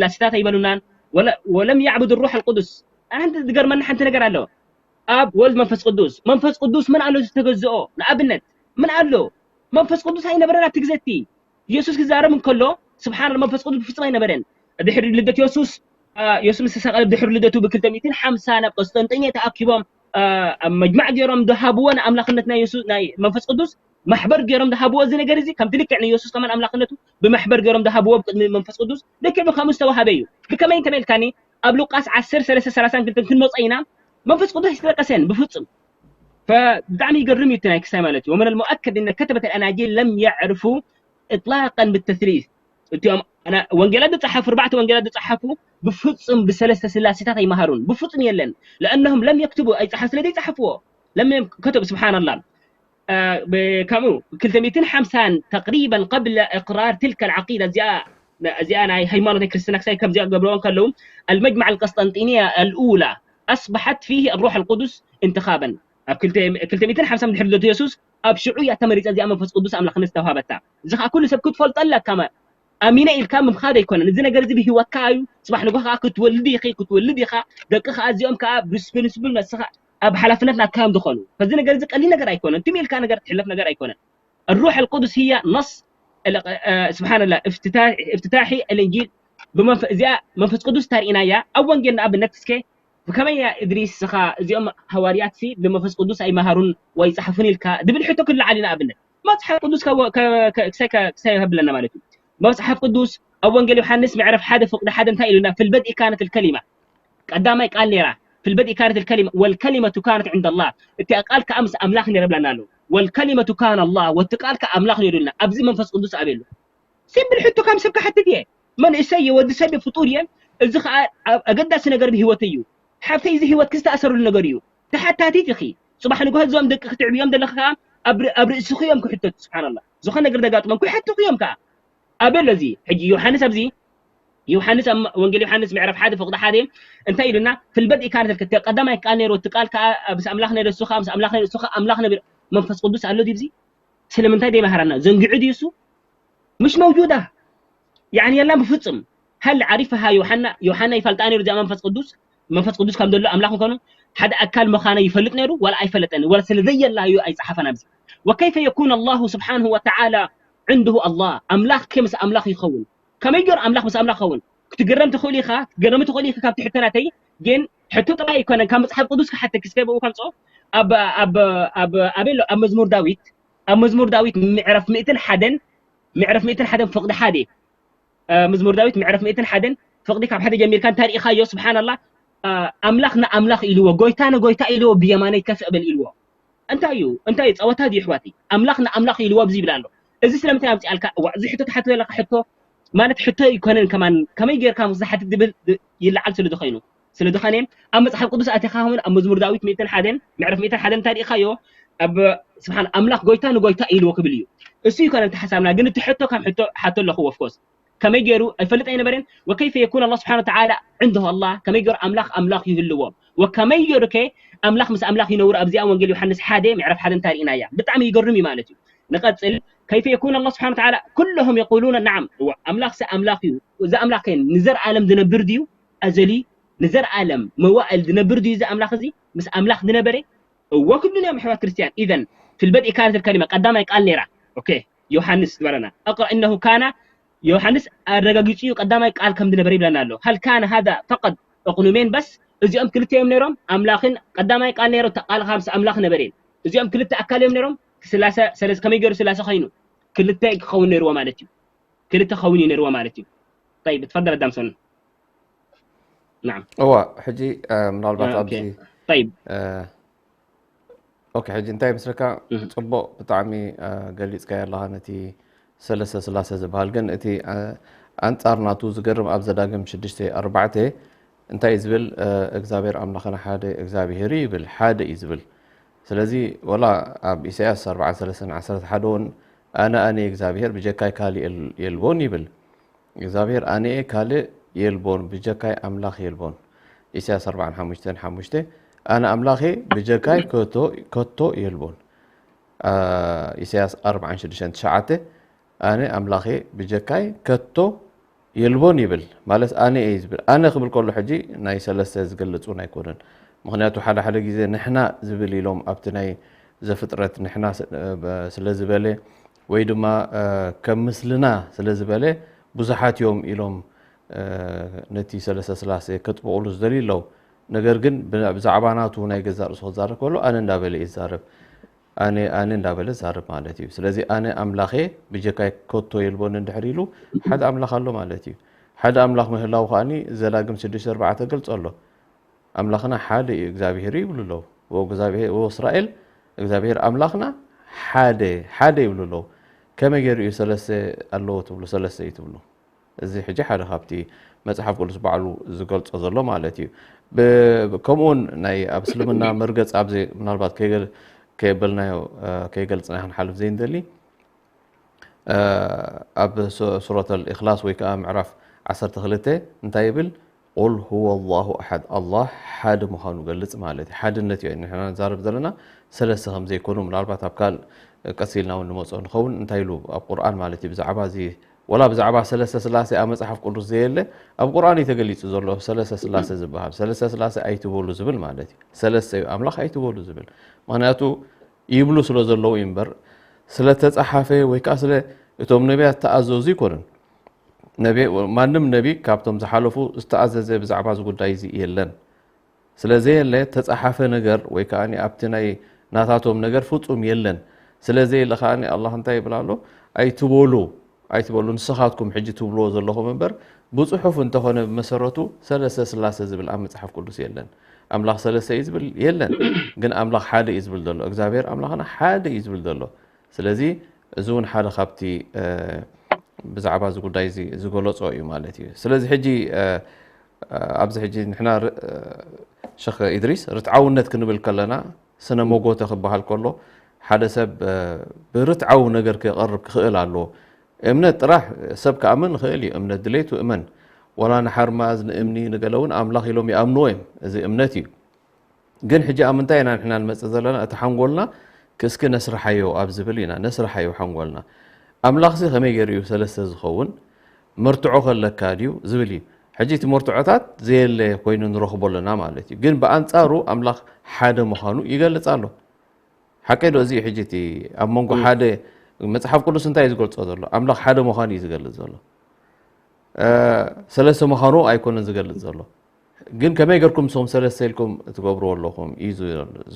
ስላሴታት ኣይበሉናን። ወለ-፣ ወለም ያዕቡድ ሩሕ ኣልቁዱስ። ኣነ ሓንቲ ዝገርመኒ ሓንቲ ነገር ኣሎ። ኣብ፣ ወልድ፣ መንፈስ ቅዱስ። መንፈስ ቅዱስ መን ኣሎ ዝተገዝኦ? ንኣብነት መን ኣሎ? መንፈስ ቅዱስ ኣይነበረን ኣብቲ ግዜ እቲ። ኢየሱስ ክዛረብ እንከሎ፣ ስብሓን፣ መንፈስ ቅዱስ ብፍጹም ኣይነበረን። ድሕሪ ልደት የሱስ፣ አ፣ የሱስ ምስ ተሰቀለ ድሕሪ ልደቱ ብክልተ ሚእትን ሓምሳ ናብ ቆስጠንጢንየ ተኣኪቦም፣ አ፣ ኣብ መጅማዕ ገይሮም ዝሃብዎ ንኣምላኽነት ናይ የሱስ፣ ናይ መንፈስ ቅዱስ ማሕበር ገይሮም ዝሃብዎ። እዚ ነገር እዚ ከምቲ ልክዕ ንየሱስ ከማን ኣምላኽነቱ ብማሕበር ገይሮም ዝሃብዎ ብቅድሚ መንፈስ ቅዱስ ልክዕ ብከምኡ ዝተዋሃበ እዩ። ብከመይ እንተመልካኒ ኣብ ሉቃስ ዓሰርተ ሰለስተ ሰላሳን ክልተን ክንመጾ ኢና። መንፈስ ቅዱስ ኣይተጠቀሰን ብፍጹም። ፈ-፣ ብጣዕሚ ይገርም እዩ እቲ ናይ ክሳይ ማለት እዩ። ومن المؤكد أن كتبة الأناجيل لم يعرفوا إطلاقا بالتثليث። እቲኦም ኣና-፣ ወንጌላት ዝጸሓፉ፣ ኣርባዕተ ወንጌላት ዝጸሓፉ ብፍጹም ብሰለስተ ስላሴታት ኣይመሃሩን። ብፍጹም የለን። لأنهم لم يكتبوا፣ ኣይጸሓፍ-፣ ስለ ዘይጸሓፍዎ። لم يم-، كتب، سبحان الله። አ፣ ብ-፣ ከምኡ ክልተ ሚእትን ሓምሳን تقريبا قبل إقرار تلك العقيدة እዚኣ፣ እዚኣ ናይ ሃይማኖት ናይ ክርስትና ክሳይ ከምዚኣ ገብረዎ እንከለዉ المجمع القسطنطينية الأولى أصبحت فيه الروح القدس انتخابا። ኣብ ክልተ-፣ ክልተ ሚእትን ሓምሳን ድሕሪ ልደቱ የሱስ ኣብ ሽዑ እያ ተመሪጸ እዚኣ መንፈስ ቅዱስ ኣምላኽነት ዝተዋሃበታ። እዚ ኸኣ ኩሉ ሰብ ክትፈልጦ ኣለካ። ማ-፣ ኣሚነ ኢልካ ምምኻድ ኣይኮነን። እዚ ነገር እዚ ብህይወትካ እዩ። ጽባሕ ንግሆ ከኣ ክትወልድ ኢኺ፣ ክትወልድ ኢኻ። ደቂ ከኣ እዚኦም ከኣ ብስብል ስብል ነስኻ ኣብ ሓላፍነት ናትካ እዮም ዝኾኑ። ከዚ ነገር እዚ ቀሊል ነገር ኣይኮነን። ትም ኢልካ ነገር ትሕለፍ ነገር ኣይኮነን። الروح القدس هي نص ال-، አ፣ ስብሓንላ፣ እፍትታ-፣ እፍትታሒ الإنجيل ብመንፈ-፣ እዚኣ መንፈስ ቅዱስ ታርኢናያ ኣብ ወንጌል ንኣብነት እስከ ብከመይ እያ እድሪስ እስኻ እዚኦም ሃዋርያትሲ ብመንፈስ ቅዱስ ኣይመሃሩን ወይ ይጸሓፉን ኢልካ ድብል ሕቶ ክለዓል እዩ ንኣብነት። መጽሓፍ ቅዱስ ከ-፣ ከ-፣ ከ-፣ ክሳይ ከ-፣ ክሳይ ይህብለና ማለት እዩ። መጽሓፍ ቅዱስ ኣብ ወንጌል ዮሃንስ ምዕራፍ ሓደ ፍቕዲ ሓደ እንታይ ኢሉና? في البدء كانت الكلمة። ቀዳማይ ቃል ነይራ። في البدء كانت الكلمة والكلمة كانت عند الله። እቲኣ ቃል ከኣ ምስ ኣምላኽ ነይራ ብላና ኣሎ። والكلمة كان الله፣ ወቲ ቃል ከኣ ኣምላኽ ነይሩ ኢሉና። ኣብዚ መንፈስ ቅዱስ ኣበይ ኣሎ? ሲምብል ሕቶ ከም ሰብ ክሓትት እየ። መንእሰይ እየ፣ ወዲ ሰብ እየ፣ ፍጡር እየ። እዚ ከኣ ኣ-፣ ኣገዳሲ ነገር ብህይወተይ እዩ። ሓብተይ፣ እዚ ህይወትኪ ዝተኣሰረሉ ነገር እዩ። ተሓታቲት ኢኺ። ጽባሕ ንግሆ እዞም ደቂ ክትዕብዮም ዘለኺ ከኣ ኣብ ር-፣ ኣብ ርእስኺ እዮም ክሕተቱ። ስብሓንላ። ዝኾነ ነገር ዘጋጥሞም ክሕተቱ እዮም ከኣ። ኣበይ ኣሎ እዚ? ሕጂ ዮሃንስ ኣብዚ፣ ዮሃንስ ኣብ ወንጌል ዮሃንስ ምዕራፍ ሓደ ፍቕዲ ሓደ እንታይ ኢሉና? في البدء كانت الك-፣ ቀዳማይ ቃል ነይሩ፣ እቲ ቃል ከኣ ምስ ኣምላኽ ነይሩ፣ እሱ ከኣ ምስ ኣምላኽ ነይሩ፣ እሱ ከኣ ኣምላኽ ነይሩ። መንፈስ ቅዱስ ኣሎ ድዩ ኣብዚ? ስለምንታይ ዘይመሃረና? ዘንጊዑ ድዩ እሱ? مش موجودة። يعني የላን ብፍጹም። هل عرفها يوحنا؟ ዮሃና ይፈልጣ ነይሩ እዚኣ መንፈስ ቅዱስ? መንፈስ ቅዱስ ከም ዘሎ ኣምላኽ ምዃኑ ሓደ ኣካል ምዃና ይፈልጥ ነይሩ ዋላ ኣይፈለጠን? ዋላ ስለ ዘየላ እዩ ኣይጸሓፈን ኣብዚ። وكيف يكون الله سبحانه وتعالى عنده الله؟ ኣምላኽ ከ ምስ ኣምላኽ ይኸውን? ከመይ ገይሩ ኣምላኽ ምስ ኣምላኽ ይኸውን? ክትግረም ትኽእል ኢኻ፣ ክትገረም ትኽእል ኢኻ ካብቲ ሕቶ ናተይ። ግን ሕቶ ጥራይ ኣይኮነን፣ ካብ መጽሓፍ ቅዱስ ክሓተኪ እስከ ብኡ ከምጽኦ። ኣብ፣ ኣብ፣ ኣብ፣ ኣበይ ኣሎ? ኣብ መዝሙር ዳዊት፣ ኣብ መዝሙር ዳዊት ምዕራፍ ሚእትን ሓደን፣ ምዕራፍ ሚእትን ሓደን ፍቕዲ ሓደ። እ፣ መዝሙር ዳዊት ምዕራፍ ሚእትን ሓደን ፍቕዲ ካብ ሓደ ጀሚርካ እንታይ ርኢኻዮ? ስብሓንላ፣ እ፣ ኣምላኽ ንኣምላኽ ኢልዎ፣ ጎይታ ንጎይታ ኢልዎ፣ ብየማነይ ከፍ እበል ኢልዎ። እንታይ እዩ? እንታይ እዩ? ጸወታ ድዩ ኣሕዋተይ? ኣምላኽ ንኣምላኽ ኢልዎ ኣብዚ ይብል ኣሎ። እዚ ስለምንታይ ኣምጺኣልካ? እዋ፣ እዚ ሕቶ ትሓቶ ዘለኻ ሕቶ ማለት ሕቶ ኣይኮነን ከማን፣ ከመይ ጌርካ ምስ ዝሓትት ዝብል ድ-፣ ይለዓል ስለ ዝኾይኑ። ስለ ዝኾነ ኣብ መጽሓፍ ቅዱስ ኣቲኻ ኸውን ኣብ መዝሙር ዳዊት ሚእትን ሓደን ምዕራፍ ሚእትን ሓደን እንታይ ርኢኻዮ? ኣብ ስብሓን ኣምላኽ ጎይታ ንጎይታ ኢልዎ ክብል እዩ። እሱ ይኮነ እቲ ሓሳብና፣ ግን እቲ ሕቶ ከም ሕቶ ሓቶ ኣለኹ of course። ከመይ ገይሩ? ኣይፈልጥ ኣይነበረን። وكيف يكون الله سبحانه وتعالى عنده الله؟ ከመይ ገይሩ ኣምላኽ ኣምላኽ ይህልዎ? ወከመይ ገይሩ ከ ኣምላኽ ምስ ኣምላኽ ይነብሩ? ኣብዚኣ ወንጌል ዮሃንስ ሓደ ምዕራፍ ሓደ እንታይ ርኢናያ? ብጣዕሚ ይገርም እዩ ማለት እዩ። ንቐጽል። كيف يكون الله سبحانه وتعالى؟ كلهم يقولون نعم። እዋ፣ ኣምላኽሲ ኣምላኽ እዩ። እዚ ኣምላኽ ከ ንዘለኣለም ዝነብር ድዩ? ኣዘሊ ንዘለኣለም መዋእል ዝነብር ድዩ እዚ ኣምላኽ እዚ? ምስ ኣምላኽ ዝነበረ? እወ ክብሉና እዮም ኣሕዋት ክርስትያን። إذن في البدء كانت الكلمة፣ ቀዳማይ ቃል ነይራ። ኦኬ፣ ዮሃንስ ዝበለና። اقرأ إنه كان ዮሃንስ ኣረጋጊጹ እዩ ቀዳማይ ቃል ከም ዝነበረ ይብለና ኣሎ። هل كان هذا فقط እቕኑሜን በስ? እዚኦም ክልተ እዮም ነይሮም፣ ኣምላኽን ቀዳማይ ቃል ነይሩ፣ እቲ ቃል ከኣ ምስ ኣምላኽ ነበረ። እዚኦም ክልተ ኣካል እዮም ነይሮም። ስላሰ፣ ስለዚ ከመይ ገይሩ ስላሰ ኮይኑ? ክልተ ክኸውን ነይርዎ ማለት እዩ። ክልተ ክኸውን እዩ ነይርዎ ማለት እዩ። طيب، تفضل ኣዳምሶን። نعم። እዋ፣ ሕጂ፣ እ፣ ምናልባት ኦኬ። ኣብዚ፣ طيب። እ፣ ኦኬ፣ ሕጂ እንታይ መስለካ? እህ። ጽቡቕ፣ ብጣዕሚ፣ እ፣ ገሊጽካዮ ኣለኻ ነቲ ሰለስተ ስላሰ ዝበሃል። ግን እቲ፣ እ፣ ኣንጻር ናቱ ዝገርም ኣብ ዘዳግም ሽዱሽተ ኣርባዕተ እንታይ እዩ ዝብል? እ፣ እግዚኣብሔር ኣምላኽና ሓደ እግዚኣብሔር እዩ ይብል፣ ሓደ እዩ ዝብል። ስለዚ ወላ ኣብ ኢሳያስ ኣርብዓን ሰለስተን ዓሰርተ ሓደ እውን ኣነ ኣነ እግዚኣብሔር ብጀካይ ካልእ የል-፣ የልቦን ይብል። እግዚኣብሔር ኣነ እየ ካልእ የልቦን፣ ብጀካይ ኣምላኽ የልቦን። ኢሳያስ ኣርብዓን ሓሙሽተን ሓሙሽተ ኣነ ኣምላኽ እየ ብጀካይ ከቶ፣ ከቶ የልቦን። አ፣ ኢሳያስ ኣርብዓን ሽዱሽተን ትሽዓተ ኣነ ኣምላኽ እየ ብጀካይ ከቶ የልቦን ይብል ማለት ኣነ እየ ዝብል። ኣነ ክብል ከሎ ሕጂ ናይ ሰለስተ ዝገልጽ እውን ኣይኮነን። ምኽንያቱ ሓደ ሓደ ግዜ ንሕና ዝብል ኢሎም ኣብቲ ናይ ዘፍጥረት ንሕና ስለ ዝበለ ወይ ድማ ከም ምስልና ስለ ዝበለ ብዙሓት እዮም ኢሎም ነቲ ሰለስተ ስላሴ ከጥብቑሉ ዝደልዩ ኣለዉ። ነገር ግን ብዛዕባ ናቱ ናይ ገዛእ ርእሱ ክዛረብ ከሎ ኣነ እንዳበለ እዩ ዝዛረብ። ኣነ ኣነ እንዳበለ ዛርብ ማለት እዩ። ስለዚ ኣነ ኣምላኸ ብጀካይ ከቶ የልቦን እንድሕር ኢሉ ሓደ ኣምላኽ ኣሎ ማለት እዩ። ሓደ ኣምላኽ ምህላው ከኣኒ ዘዳግም ሽዱሽተ ኣርባዕተ ገልጾ ኣሎ። ኣምላኽና ሓደ እዩ እግዚኣብሔር ይብሉ ኣለዉ። ወእግዚኣብሔር ወእስራኤል እግዚኣብሔር ኣምላኽና ሓደ ሓደ ይብሉ ኣለዉ። ከመይ ገይሩ እዩ ሰለስተ ኣለዎ ትብሉ ሰለስተ እዩ ትብሉ? እዚ ሕጂ ሓደ ካብቲ መጽሓፍ ቅዱስ ባዕሉ ዝገልጾ ዘሎ ማለት እዩ። ከምኡውን ናይ ኣብ እስልምና መርገጽ ኣብዚ ምናልባት ከየበልናዮ ከይገልጽና ክንሓልፍ ዘይንደሊ ኣብ ሱረት ኣልእክላስ ወይ ከዓ ምዕራፍ ዓሰርተ ክልተ እንታይ ይብል? ቁል ሁወ ኣላሁ ኣሓድ ኣላህ ሓደ ምዃኑ ገልጽ ማለት እዩ። ሓድነት እዩ ንሕና ንዛረብ ዘለና ሰለስተ ከም ዘይኮኑ ምናልባት ኣብ ካልእ ቀስ ኢልና እውን ንመፅኦ ንኸውን እንታይ ኢሉ ኣብ ቁርኣን ማለት እዩ ብዛዕባ እዚ ወላ ብዛዕባ ሰለስተ ስላሴ ኣብ መፅሓፍ ቅዱስ ዘየለ ኣብ ቁርኣን እዩ ተገሊፁ ዘሎ ሰለስተ ስላሴ ዝበሃል ሰለስተ ስላሴ ኣይትበሉ ዝብል ማለት እዩ ሰለስተ እዩ ኣምላኽ ኣይትበሉ ዝብል ምክንያቱ ይብሉ ስለ ዘለዉ እዩ እምበር ስለተፃሓፈ ወይ ከዓ ስለ እቶም ነቢያት ተኣዘዙ ይኮኑን ማንም ነቢ ካብቶም ዝሓለፉ ዝተኣዘዘ ብዛዕባ እዚ ጉዳይ እዚ የለን ስለዘየለ ተፃሓፈ ነገር ወይ ከዓ ኣብቲ ናይ ናታቶም ነገር ፍፁም የለን ስለዘየለ ከዓ ኣላህ እንታይ ይብል ኣሎ ኣይትበሉ ኣይትበሉ ንስኻትኩም ሕጂ ትብልዎ ዘለኹም እምበር ብፅሑፍ እንተኾነ ብመሰረቱ ሰለስተ ስላሰ ዝብል ኣብ መፅሓፍ ቅዱስ የለን ኣምላኽ ሰለስተ እዩ ዝብል የለን ግን ኣምላኽ ሓደ እዩ ዝብል ዘሎ እግዚኣብሔር ኣምላኽና ሓደ እዩ ዝብል ዘሎ ስለዚ እዚ እውን ሓደ ካብቲ ብዛዕባ እዚ ጉዳይ እዚ ዝገለፆ እዩ ማለት እዩ ስለዚ ሕጂ ኣብዚ ሕጂ ንሕና ሸኽ ኢድሪስ ርትዓውነት ክንብል ከለና ስነ መጎተ ክበሃል ከሎ ሓደ ሰብ ብርትዓዊ ነገር ክቐርብ ክኽእል ኣለዎ እምነት ጥራሕ ሰብ ክኣምን ይኽእል እዩ እምነት ድሌቱ እመን ወላ ንሓርማዝ ንእምኒ ንገለ እውን ኣምላኽ ኢሎም ይኣምንዎ እዮም እዚ እምነት እዩ ግን ሕጂ ኣብ ምንታይ ኢና ንሕና ንመፅእ ዘለና እቲ ሓንጎልና ክእስኪ ነስርሓዮ ኣብ ዝብል ኢና ነስርሓዮ ሓንጎልና ኣምላኽሲ ከመይ ገይሩ እዩ ሰለስተ ዝኸውን መርትዖ ከለካ ድዩ ዝብል እዩ ሕጂ እቲ መርትዖታት ዘየለ ኮይኑ ንረኽቦ ኣለና ማለት እዩ ግን ብኣንፃሩ ኣምላኽ ሓደ ምዃኑ ይገልፅ ኣሎ ሓቀይ ዶ እዚ ሕጂ እቲ ኣብ መንጎ ሓደ መፅሓፍ ቅዱስ እንታይ እዩ ዝገልፆ ዘሎ ኣምላኽ ሓደ ምዃኑ እዩ ዝገልፅ ዘሎ ሰለስተ ምዃኑ ኣይኮነን ዝገልፅ ዘሎ ግን ከመይ ገርኩም ንስኹም ሰለስተ ኢልኩም ትገብርዎ ኣለኹም እዩ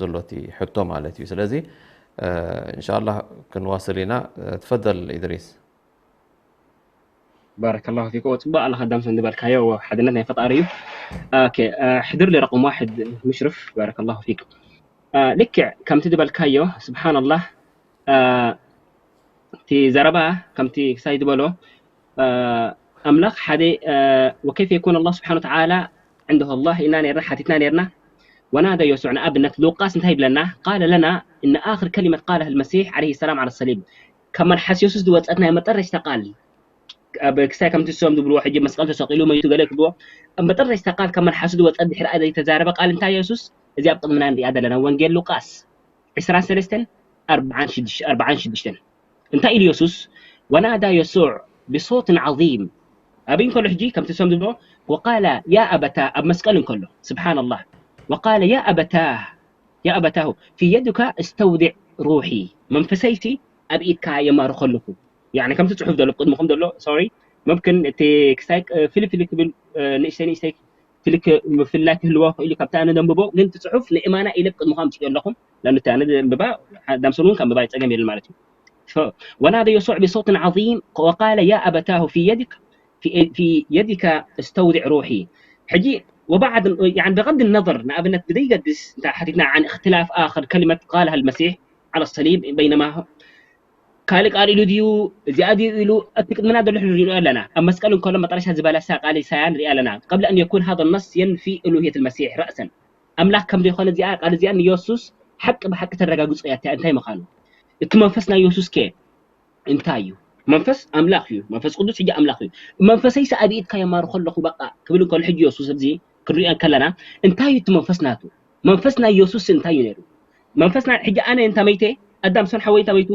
ዘሎ እቲ ሕቶ ማለት እዩ ስለዚ እንሻላ ክንዋስል ኢና ትፈደል ኢድሪስ بارك الله فيك وصبا الله خدام سند بالكايو حدنا نفط أريو أوكي حضر لي رقم واحد مشرف بارك الله فيك ልክዕ ከምቲ ዝበልካዮ ስብሓንላህ እቲ ዘረባ ከምቲ ክሳይ ዝበሎ ኣምላኽ ሓደ ወከይፈ የኩን ኣላ ስብሓን ተዓላ ዕንደሁ ኣላህ ኢና ነርና ሓቲትና ነርና ወናደ የሱዕ ንኣብነት ሉቃስ እንታይ ይብለና ቃለ ለና እነ ኣኽር ከሊመት ቃለ ልመሲሕ ዓለይሂ ሰላም ዓለ ሰሊብ ካብ መልሓስ የሱስ ዝወፀት ናይ መጠረሽታ ቃል ኣብ ክሳይ ከምቲ እሶም ዝብልዎ ሕጂ መስቀል ተሰቂሉ መይቱ ገለ ክብልዎ ኣብ መጠረሽታ ቃል ካብ መልሓሱ ዝወፀት ድሕሪ ዘይተዛረበ ቃል እንታይ የሱስ እዚ ኣብ ቅድምና ንሪኣ ዘለና ወንጌል ሉቃስ ዕስራን ሰለስተን ኣርባዓን ሽዱሽተ ኣርባዓን ሽዱሽተን እንታይ ኢሉ የሱስ ወናዳ የሱዕ ብሶትን ዓዚም ኣበይ እንከሎ ሕጂ ከምቲ ሰም ዝብሎ ወቃለ ያ ኣበታ ኣብ መስቀል እንከሎ ስብሓንላህ ወቃለ ያ ኣበታህ ያ ኣበታሁ ፊ የድካ እስተውድዕ ሩሒ መንፈሰይሲ ኣብ ኢድካ የማርኸ ኣለኹ ያኒ ከምቲ ፅሑፍ ዘሎ ቅድምኹም ዘሎ ሶሪ መምክን እቲ ክሳይ ፍልፍል ክብል ንእሽተይ ንእሽተይ ፍልክ ምፍላይ ክህልዎ ክእል ካብቲ ኣነ ዘንብቦ ግን እቲ ፅሑፍ ንእማና ኢለ ቅድምኹም ኣምፅኦ ኣለኹም ለምቲ ኣነ ዘንብባ ዳምሰን እውን ከንብባ ይፀገም የለን ማለት እዩ ወናደ የሱዕ ብሶትን ዓظም ወቃለ ያ ኣበታሁ ፊ የድክ ፊ የድካ እስተውድዕ ሩሒ ሕጂ وبعد يعني بغض النظر ንኣብነት ብዘይገድስ እንታይ ሓቲትና عن اختلاف آخر كلمة قالها المسيح على الصليب بينما ካልእ ቃል ኢሉ ድዩ እዚኣ ድዩ ኢሉ እቲ ቅድምና ዘሎ ሕጂ ንሪኦ ኣለና ኣብ መስቀል እንከሎ መጠረሻ ዝበለሳ ቃል ኢሳያ ንሪኣ ኣለና قبل أن يكون هذا النص ينفي ألوهية المسيح رأسا ኣምላኽ ከም ዘይኮነ እዚኣ ቃል እዚኣ ንየሱስ ሓቂ ብሓቂ ተረጋግጾ እያ እንታይ ምዃኑ እቲ መንፈስ ናይ የሱስ ከ እንታይ እዩ መንፈስ ኣምላኽ እዩ መንፈስ ቅዱስ ሕጂ ኣምላኽ እዩ መንፈሰይሲ ኣብ ኢድካ የማርኾ ኣለኹ በቃ ክብል እንከሎ ሕጂ የሱስ ኣብዚ ክንሪኦ ከለና እንታይ እዩ እቲ መንፈስ ናቱ መንፈስ ናይ የሱስ እንታይ እዩ ነይሩ መንፈስ ናይ ሕጂ ኣነ እንተ መይተ ኣዳምሶን ሓወይ እንታይ በይቱ፣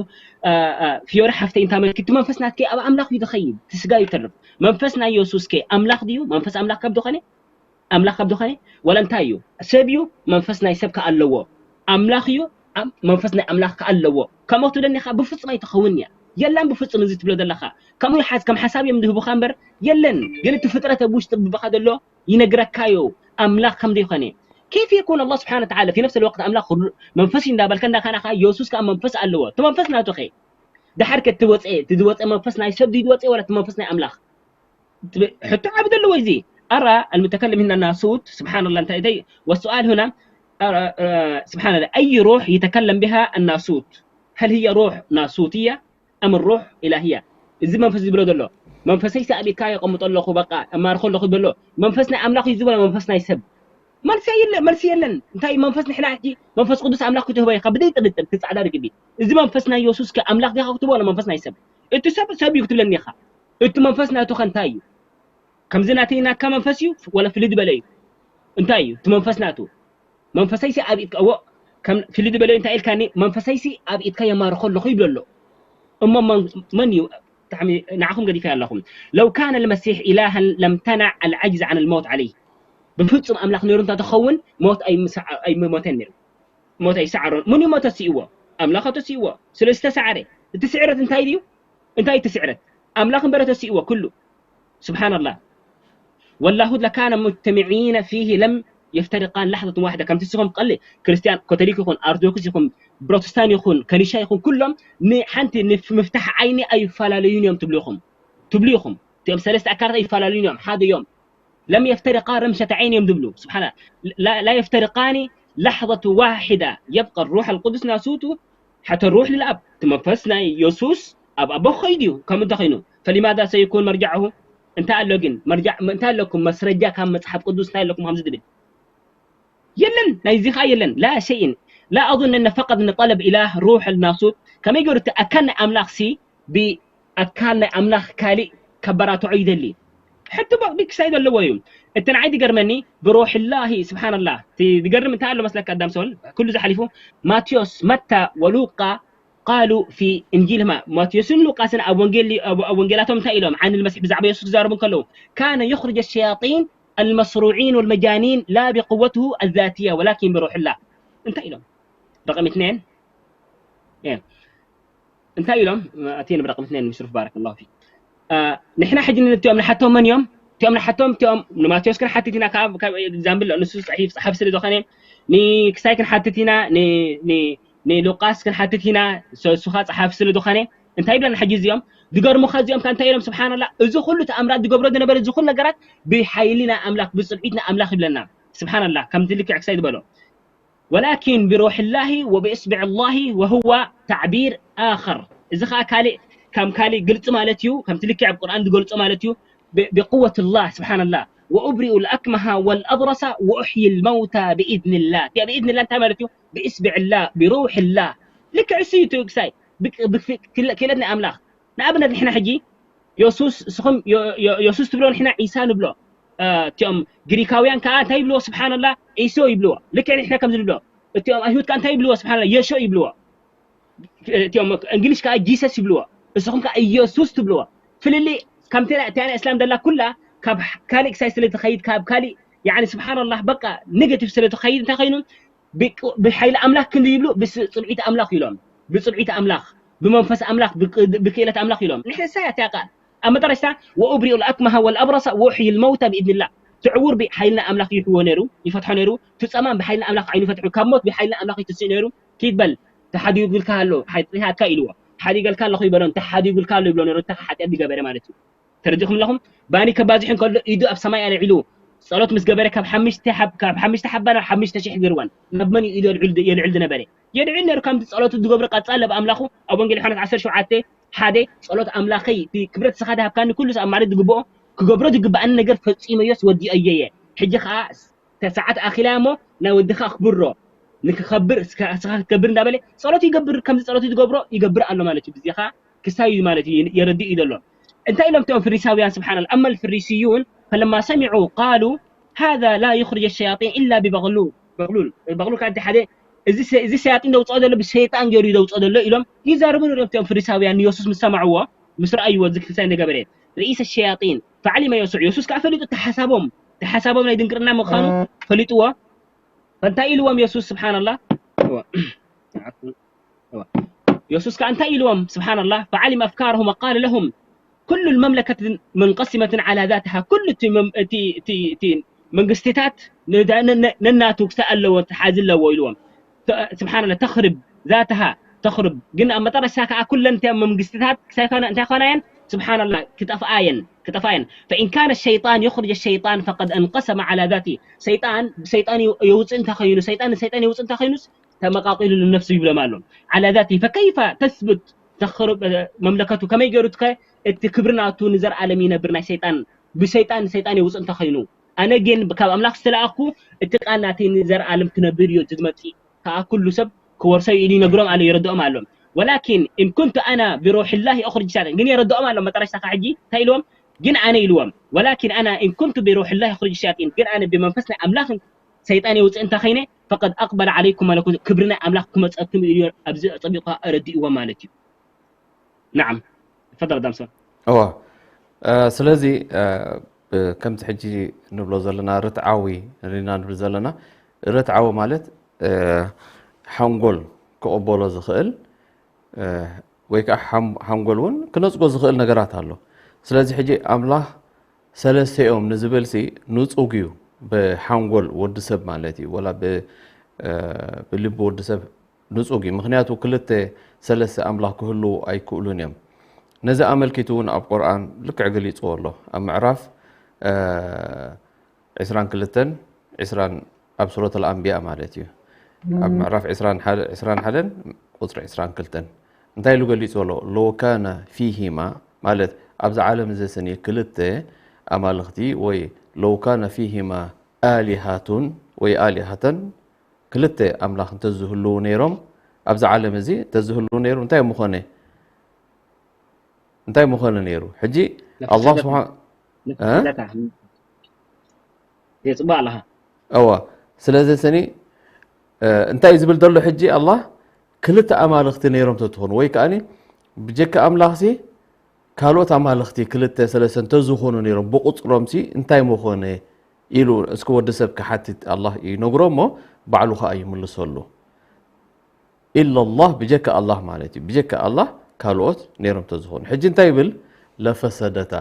ፊዮሪ ሓፍተይ እንታይ በይቱ፣ እቲ መንፈስ ናትከ ኣብ ኣምላኽ እዩ ዝኸይድ፣ እቲ ስጋ ይተርፍ። መንፈስ ናይ የሱስ ከ ኣምላኽ ድዩ? መንፈስ ኣምላኽ ካብ ዝኾነ፣ ኣምላኽ ካብ ዝኾነ፣ ወላ እንታይ እዩ? ሰብ እዩ፣ መንፈስ ናይ ሰብ ከ ኣለዎ። ኣምላኽ እዩ፣ ኣም-፣ መንፈስ ናይ ኣምላኽ ከ ኣለዎ። ከምኡ ትብለኒ ኢኻ? ብፍጹም ኣይትኸውን እያ። የላን ብፍጹም እዚ ትብሎ ዘለኻ። ከምኡ ይሓዝ-፣ ከም ሓሳብ እዮም ዝህቡኻ እምበር፣ የለን። ግን እቲ ፍጥረት ኣብ ውሽጢ ልብኻ ዘሎ ይነግረካ እዩ፣ ኣምላኽ ከም ዘይኮነ። كيف يكون الله سبحانه وتعالى في نفس الوقت ኣምላኽ ሩ-፣ መንፈስ እዩ እንዳበልካ እንዳኸናኻ፣ የሱስ ከኣ መንፈስ ኣለዎ። እቲ መንፈስ ናቱ ኸ? ድሓር ከ እቲ ወፀ-፣ እቲ ዝወፀ መንፈስ ናይ ሰብ ድዩ ዝወፀ ወላ እቲ መንፈስ ናይ ኣምላኽ? ትብ-፣ ሕቶ ዓቢ ዘለዎ እዚ። أرى المتكلم هنا الناسوت، سبحان الله، እንታይ፣ እንታይ፣ والسؤال هنا، أرى، أرى، سبحان الله، أي روح يتكلم بها الناسوت؟ هل هي روح ناسوتية أم الروح إلهية؟ እዚ መንፈስ ዝብሎ ዘሎ፣ መንፈሰይ ኣብ ኢድካ የቐምጦ ኣለኹ፣ በቃ፣ እማርኾ ኣለኹ ዝበሎ፣ መንፈስ ናይ ኣምላኽ እዩ ዝበሎ፣ መንፈስ ናይ ሰብ? መልሲ የለ-፣ መልሲ የለን። እንታይ መንፈስ ንሕና ሕጂ መንፈስ ቅዱስ ኣምላኽ ክትህቦ ኢኻ፣ ብደይ ጥርጥር፣ እቲ ጻዕዳ ርግቢ። እዚ መንፈስ ናይ የሱስ ከ ኣምላኽ ዲኻ ክትብሎ፣ መንፈስ ናይ ሰብ? እቲ ሰብ፣ ሰብ እዩ ክትብለኒ ኢኻ። እቲ መንፈስ ናቱ ከ እንታይ እዩ? ከምዚ ናተይ ናትካ መንፈስ እዩ፣ ወላ ፍልይ ዝበለ እዩ? እንታይ እዩ እቲ መንፈስ ናቱ? መንፈሰይሲ ኣብ ኢድካ፣ እዎ፣ ከም ፍልይ ዝበለ እንታይ ኢልካኒ? መንፈሰይሲ ኣብ ኢድካ የማርኾ ኣለኹ ይብሎ ኣሎ። እሞ መን፣ መን እዩ? ብጣዕሚ ንዓኹም ገዲፈ ኣለኹም። لو كان المسيح إلها لامتنع العجز عن الموت عليه። ብፍጹም ኣምላኽ ነይሩ እንተትኸውን ሞት ኣይምሰዓ-፣ ኣይምሞተን ነይሩ። ሞት ኣይሰዓሮን። መን እዩ ሞት ተሲእዎ? ኣምላኽ ተሲእዎ። ስለዚ ተሰዓረ። እቲ ስዕረት እንታይ ድዩ? እንታይ እቲ ስዕረት? ኣምላኽ እምበረ ተሲእዎ ኩሉ። سبحان الله. واللاهوت لكان مجتمعين فيه لم يفترقان لحظة واحدة። ከምቲ ንስኹም ቀሊ ክርስትያን፣ ካቶሊክ ይኹን፣ ኣርቶዶክስ ይኹን፣ ፕሮቴስታን ይኹን፣ ከኒሻ ይኹን፣ ኩሎም ንሓንቲ ንፍ-፣ ምፍታሕ ዓይኒ ኣይፈላለዩን እዮም ትብሉ ኢኹም። ትብሉ ኢኹም። እቲኦም ሰለስተ ኣካላት ኣይፈላለዩን እዮም፣ ሓደ እዮም። لم يفترقا رمشة عين እዮም ዝብሉ። سبحان الله. لا، لا يفترقان لحظة واحدة. يبقى الروح القدس ناسوت حتى يروح للآب። እቲ መንፈስ ናይ የሱስ ኣብ ኣቦ ክኸይድ እዩ። ከምኡ እንተኾይኑ፣ فلماذا سيكون مرجعه؟ እንታይ ኣሎ ግን? መርጃዕ፣ እንታይ ኣለኩም? መስረጃ ካብ መጽሓፍ ቅዱስ እንታይ ኣለኩም ከምዚ ዝብል? የለን። ናይዚ ኸኣ የለን። لا شيء. لا أظن أن فقط نطلب إله روح الناسوت. ከመይ ገይሩ እቲ ኣካል ናይ ኣምላኽ ሲ ብኣካል ናይ ኣምላኽ ካሊእ ከበራትዖ ይደሊ? ሕቶ ቢግ ሳይድ ኣለዎ እዩ። እቲ ንዓይ ዝገርመኒ ብሩሕ ላሂ፣ ስብሓንላህ፣ እቲ ዝገርም እንታይ ኣሎ መስለካ ኣዳም ሰውን? ኩሉ ዝሓሊፉ ማቴዎስ፣ መታ ወሉቃ ቃሉ ፊ እንጂልማ። ማቴዎስን ሉቃስን ኣብ ወንጌል-፣ ኣብ፣ ኣብ ወንጌላቶም እንታይ ኢሎም? ዓን ልመሲሕ ብዛዕባ የሱስ ክዛረቡ እንከለዉ፣ ካነ ዩኽርጅ ሸያጢን المصروعين والمجانين لا بقوته الذاتية ولكن بروح الله። እንታይ ኢሎም? ረቀም እትንኤን? እየ። እንታይ ኢሎም? ኣትየን ብረቀም እትንኤን ምሽሩፍ ባረከላሁ ፊክ። አ፣ ንሕና ሕጂ ንእቲኦም ንሓቶም መን እዮም? እቲኦም ንሓቶም፣ እቲኦም ንማቴዎስ ክንሓትት ኢና፣ ካብ፣ ካብ ኤግዛምፕል ንሱ ጽሒፍ ጸሓፊ ስለ ዝኾነ፣ ንክሳይ ክንሓትት ኢና፣ ን-፣ ን-፣ ንሉቃስ ክንሓትት ኢና፣ ሶ-፣ ንሱ ኸኣ ጸሓፊ ስለ ዝኾነ፣ እንታይ ይብለና ሕጂ እዚኦም? ዝገርሙኻ እዚኦም ከ እንታይ ኢሎም? ስብሓንላህ፣ እዚ ኩሉ ተኣምራት ዝገብሮ ዝነበረ፣ እዚ ኩሉ ነገራት ብሓይሊ ናይ ኣምላኽ፣ ብጽብዒት ናይ ኣምላኽ ይብለና። ስብሓንላህ፣ ከምቲ ልክዕ ክሳይ ዝበሎ። ولكن بروح الله وبإصبع الله وهو تعبير آخر። እዚ ኸኣ ካልእ፣ ከም ካልእ ግልጺ ማለት እዩ፣ ከምቲ ልክዕ ኣብ ቁርኣን ዝገልጾ ማለት እዩ። ب-، بقوة الله، سبحان الله. وأبرئ الأكمه والأبرص وأحيي الموتى بإذن الله። ያ ብኢዝንላህ እንታይ ማለት እዩ? ብኢስቢዕላህ፣ ብሩሕላህ። ልክዕ እሱ እዩ እቲ ክሳይ። ብክ-፣ ብክ-፣ ክለ-፣ ክእለት ናይ ኣምላኽ። ንኣብነት ንሕና ሕጂ የሱስ፣ ንስኹም የ-፣ የ-፣ የሱስ ትብሎ፣ ንሕና ዒሳ ንብሎ። እ፣ እቲኦም ግሪካውያን ከኣ እንታይ ይብልዎ? ስብሓንላህ፣ ዒሶ ይብልዎ። ልክዕ ንሕና ከምዚ ንብሎ። እቲኦም ኣይሁድ ከኣ እንታይ ይብልዎ? ስብሓንላህ፣ የሾ ይብልዎ። እቲኦም እንግሊሽ ከኣ ጂሰስ ይብልዎ። ንስኹም ከኣ ኢየሱስ ትብልዎ። ፍልልይ ከምቲ ናይ፣ እታ ናይ እስላም ዘላ ኩላ ካብ ካልእ ክሳይ ስለ ትኸይድ፣ ካብ ካልእ፣ ያዕኒ፣ ስብሓንላህ፣ በቃ ኔጌቲቭ ስለ ትኸይድ፣ እንታይ ኸይኑ? ብቅ-፣ ብሓይሊ ኣምላኽ ክንዲ ይብሉ፣ ብስ-፣ ጽብዒት ኣምላኽ ኢሎም። ብጽብዒት ኣምላኽ፣ ብመንፈስ ኣምላኽ፣ ብቅ-፣ ብክእለት ኣምላኽ ኢሎም። ንሕና እሳ እያ እቲኣ ቃል። ኣብ መጠረሽታ፣ "ወኡብሪኡ ልኣክመሃ ወልኣብረሰ ወኡሕዪ ልመውተ ብኢዝኒላህ።" እቲ ዕዉር ብሓይልና ኣምላኽ ይሕዎ ነይሩ፣ ይፈትሖ ነይሩ። እቲ ጸማም ብሓይልና ኣምላኽ ዓይኑ ፈትሑ፣ ካብ ሞት ብሓይልና ኣምላኽ ይትስእ ነይሩ። ኪድ በል፣ ተሓዲጉልካ ኣሎ፣ ሓጢኣትካ ኢልዎ። ተሓዲገልካ ኣለኹ ይበሎ፣ ተሓዲጉልካ ኣሎ ይብሎ ነይሩ፣ እቲ ሓጢኣት ዝገበረ ማለት እዩ። ተረዲእኩም ኣለኹም? ባኒ ከባዝሕ እንከሎ ኢዱ ኣብ ሰማይ ኣልዒሉ ጸሎት ምስ ገበረ ካብ ሓሙሽተ ሓብ-፣ ካብ ሓሙሽተ ሓባ ናብ ሓሙሽተ ሽሕ ገይርወን። ናብ መን እዩ ኢዱ የልዕል፣ የልዕል ዝነበረ? የልዕል ነይሩ፣ ከምቲ ጸሎቱ ዝገብሮ ቀጻሊ ኣብ ኣምላኹ። ኣብ ወንጌል ዮሃንስ ዓሰርተ ሸውዓተ ሓደ፣ "ጸሎት ኣምላኸይ፣ እቲ ክብረት ንስኻ ዝሃብካኒ ኩሉ ኣብ ማዕረ ዝግብኦ ክገብሮ ዝግብኣኒ ነገር ፈጺመዮስ ወዲኦዮ እየ። ሕጂ ኸኣ እተ ሰዓት ኣኺላ እሞ ናይ ወድኻ ኣኽብሮ፣ ንክኸብር፣ እስካ-፣ እስኻ ክትከብር" እንዳበለ ጸሎት ይገብር። ከምዚ ጸሎት ዝገብሮ ይገብር ኣሎ ማለት እዩ። ብዚኻ ክሳይ እዩ ማለት እዩ፣ የረድእ እዩ ዘሎ። እንታይ ኢሎም እቶም ፍሪሳውያን? ስብሓንላህ። أما الفريسيون فلما سمعوا قالوا هذا لا يخرج الشياطين إلا ببغلول። በግሉል፣ በግሉል ካብ ሓደ እዚ ሸ- እዚ ሸያጢን ዘውፅኦ ዘሎ ብሸይጣን ገይሩ እዩ ዘውፅኦ ዘሎ ኢሎም ይዛረቡ ነይሮም። እቲኦም ፈሪሳውያን ንየሱስ ምስ ሰማዕዎ፣ ምስ ረኣይዎ፣ እዚ ክልሳይ እንደገበረ ርኢሰ ሸያጢን ፈዓሊመ የሱዕ፣ የሱስ ከዓ ፈሊጡ እቲ ሓሳቦም፣ እቲ ሓሳቦም ናይ ድንግርና ምዃኑ ፈሊጥዎ። ፈንታይ ኢልዎም የሱስ? ስብሓንላ። የሱስ ከዓ እንታይ ኢልዎም? ስብሓንላ። ፈዓሊመ ኣፍካረሁም ወቃለ ለሁም ኩሉ መምለከትን መንቀሲመትን ዓላ ዛትሃ፣ ኩሉ እቲ መም- እቲ- እቲ- እቲ መንግስትታት ንዳ- ነ- ነ- ነናቱ ክሳእ ኣለዎ፣ ሓዚ ኣለዎ ኢልዎም። ተ- ስብሓንላ። ተኽርብ ዛትሃ፣ ተኽርብ። ግን ኣብ መጠረሻ ከዓ ኩለን እቲኣ መንግስትታት ክሳይ ኮነ እንታይ ኮና እየን? ስብሓንላ። ክጠፍኣ እየን፣ ክጠፍኣ እየን። ፈኢን ካነ ሸይጣን የኽርጅ ሸይጣን ፈቀድ እንቀሰመ ዓላ ዛቲ፣ ሰይጣን ብሰይጣን የው- የውፅእ እንተኸይኑ፣ ሰይጣን ንሰይጣን የውፅእ እንተኸይኑስ ተመቃቂሉ ንነፍሱ ይብሎም ኣሎ። ዓላ ዛቲ ፈከይፈ ተስብት ተኽርብ መምለከቱ፣ ከመይ ገይሩ ትከ እቲ ክብሪ ናቱ ንዘርኣለም ይነብር ናይ ሰይጣን ብሰይጣን ንሰይጣን የውፅእ እንተኸይኑ፣ ኣነ ግን ካብ ኣምላኽ ዝተለኣኽኩ እቲ ቃል ናተይ ንዘርኣለም ክነብር እዩ፣ እቲ ዝመፅእ ከዓ ኩሉ ሰብ ክወርሶ እዩ ኢሉ ይነግሮም ኣሎ፣ ይረድኦም ኣሎ። ወላኪን ኢን ኩንቱ ኣና ብሩሕላሂ ኡኽርጅ ሸያጢን፣ ግን የረድኦም ኣሎ። መጠረሽታ ከዓ ሕጂ እንታይ ኢልዎም? ግን ኣነ ኢልዎም፣ ወላኪን ኣና ኢን ኩንቱ ብሩሕላሂ ኡኽርጅ ሸያጢን፣ ግን ኣነ ብመንፈስ ናይ ኣምላኽ ሰይጣን የውፅእ እንተኸይነ ፈቀድ ኣቅበለ ዓለይኩም መለኩት፣ ክብሪ ናይ ኣምላኽ ክመፀኩም እዩ ኢሉ ኣብዚ ኣፀቢቑ ኣረዲእዎም ማለት እዩ። ናዓም። ተፈደል ኣዳም ሰ እዋ እ፣ ስለዚ እ፣ ብ- ከምቲ ሕጂ ንብሎ ዘለና ርትዓዊ ሪና ንብል ዘለና ርትዓዊ ማለት እ፣ ሓንጎል ክቕበሎ ዝኽእል እ፣ ወይ ከዓ ሓም- ሓንጎል እውን ክነፅጎ ዝኽእል ነገራት ኣሎ። ስለዚ ሕጂ ኣምላኽ ሰለስተ እዮም ንዝብል ሲ ንፁግ እዩ ብሓንጎል ወዲ ሰብ ማለት እዩ፣ ወላ ብ- እ፣ ብልቢ ወዲ ሰብ ንፁግ እዩ። ምክንያቱ ክልተ ሰለስተ ኣምላኽ ክህልዉ ኣይክእሉን እዮም። ነዚ ኣመልኪቱ እውን ኣብ ቁርኣን ልክዕ ገሊፅዎ ኣሎ። ኣብ ምዕራፍ እ፣ ዕስራን ክልተን ዕስራን ኣብ ሱረት ኣልኣንቢያ ማለት እዩ። ኣብ ምዕራፍ ዕስራን ሓደ ዕስራን ሓደን ቁፅሪ ዕስራን ክልተን እንታይ ኢሉ ገሊፁ ኣሎ? ለው ካነ ፊሂማ ማለት ኣብዚ ዓለም እዚ ስኒ ክልተ ኣማልኽቲ ወይ ለው ካነ ፊሂማ ኣሊሃቱን ወይ ኣሊሃተን ክልተ ኣምላኽ እንተዝህልዉ ነይሮም ኣብዚ ዓለም እዚ እንተዝህልዉ ነይሮም እንታይ ምኾነ? እንታይ ምኾነ ነይሩ? ሕጂ ኣላህ ለፈሰደታ ስብሓን ለፈሰደታ የፅባ ኣለኻ። እዋ ስለዚ ስኒ እ፣ እንታይ እዩ ዝብል ዘሎ ሕጂ ኣላህ? ክልተ ኣማልኽቲ ነይሮም ተትኾኑ ወይ ከዓኒ ብጀካ ኣምላኽሲ ካልኦት ኣማልኽቲ ክልተ ሰለስተ እንተዝኾኑ ነይሮም ብቁፅሮምሲ እንታይ ምኾነ ኢሉ እስኪ ወዲ ሰብ ክሓትት ኣላህ ይነግሮ እሞ ባዕሉ ከዓ ይምልሰሉ። ኢላላህ ብጀካ ኣላህ ማለት እዩ። ብጀካ ኣላህ ካልኦት ነይሮም ተዝኾኑ ሕጂ እንታይ ይብል? ለፈሰደታ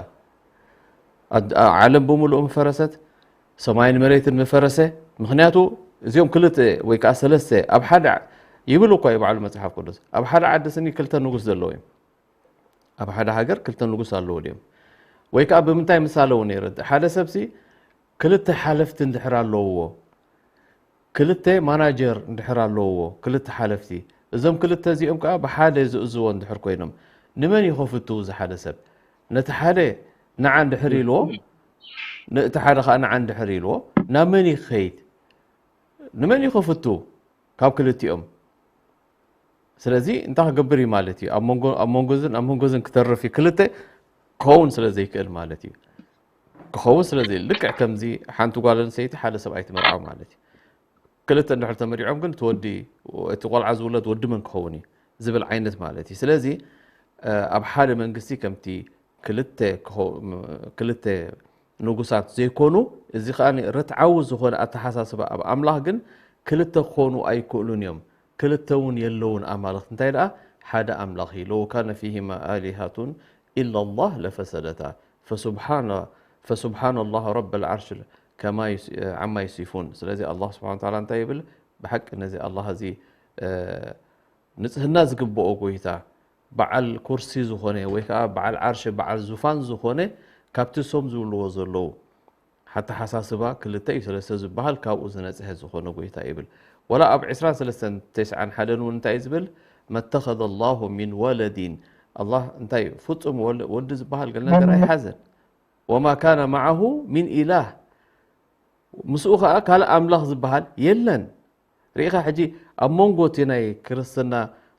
ኣድ- ኣ- ዓለም ብምሉኡ ምፈረሰት፣ ሰማይን መሬትን ምፈረሰ። ምክንያቱ እዚኦም ክልተ ወይ ከዓ ሰለስተ ኣብ ሓደ ዓ- ይብል እኳ እዩ ባዕሉ መፅሓፍ ቅዱስ። ኣብ ሓደ ዓዲ ስኒ ክልተ ንጉስ ዘለዎ እዮም። ኣብ ሓደ ሃገር ክልተ ንጉስ ኣለዎ ድዮም? ወይ ከዓ ብምንታይ ምሳለዉ ነይረ? ሓደ ሰብሲ ክልተ ሓለፍቲ እንድሕር ኣለውዎ፣ ክልተ ማናጀር እንድሕር ኣለውዎ፣ ክልተ ሓለፍቲ፣ እዞም ክልተ እዚኦም ከዓ ብሓደ ዝእዝዎ እንድሕር ኮይኖም ንመን እዩ ከፍትው? እዚ ሓደ ሰብ ነቲ ሓደ ንዓ እንድሕር ኢልዎ፣ ነቲ ሓደ ከዓ ንዓ እንድሕር ኢልዎ ናብ መን እዩ ክኸይድ? ንመን እዩ ከፍትው ካብ ክልቲኦም? ስለዚ እንታይ ክገብር እዩ ማለት እዩ? ኣብ መንጎ ኣብ መንጎዝን ኣብ መንጎዝን ክተርፍ እዩ። ክልተ ክኸውን ስለ ዘይክእል ማለት እዩ። ክኸውን ስለ ዘይ ልክዕ ከምዚ ሓንቲ ጓል ኣንስተይቲ ሓደ ሰብኣይ ትመርዓው ማለት እዩ። ክልተ እንድሕር ተመሪዖም ግን እቲ ወዲ እቲ ቆልዓ ዝውለድ ወዲ መን ክኸውን እዩ ዝብል ዓይነት ማለት እዩ። ስለዚ እ፣ ኣብ ሓደ መንግስቲ ከምቲ ክልተ ክኸው- ም- ክልተ ንጉሳት ዘይኮኑ፣ እዚ ከዓ ርትዓዊ ዝኾነ ኣተሓሳስባ ኣብ ኣምላኽ ግን ክልተ ክኾኑ ኣይክእሉን እዮም። ክልተ እውን የለውን ኣማልኽቲ። እንታይ ደኣ ሓደ ኣምላኽ እዩ። ለው ካነ ፊሂማ ኣሊሃቱን ኢላላህ ለፈሰደታ ፈሱብሓነ ፈሱብሓነ ላህ ረበል ዓርሽ ከማ ዩስ- ዓማ ዩሲፉን። ስለዚ ኣላህ ስብሓነ ወተዓላ እንታይ ይብል? ብሓቂ ነዚ ኣላህ እዚ እ፣ ንጽህና ዝግብኦ ጎይታ በዓል ኩርሲ ዝኾነ ወይ ከዓ በዓል ዓርሺ በዓል ዙፋን ዝኾነ ካብቲ ሶም ዝብልዎ ዘለዉ ሓተሓሳስባ ክልተ እዩ ሰለስተ ዝበሃል ካብኡ ዝነጽሀ ዝኾነ ጎይታ ይብል። ወላ ኣብ ዕስራን ሰለስተን ተስዓን ሓደን እውን እንታይ እዩ ዝብል? መተኸዘ ላሁ ሚን ወለዲን ኣላህ እንታይ ፍጹም ወል- ወዲ ዝበሃል ገል ነገር ኣይሓዘን። ወማ ካነ መዓሁ ሚን ኢላህ ምስኡ ኸዓ ካልእ ኣምላኽ ዝበሃል የለን። ርኢኻ ሕጂ ኣብ መንጎ እቲ ናይ ክርስትና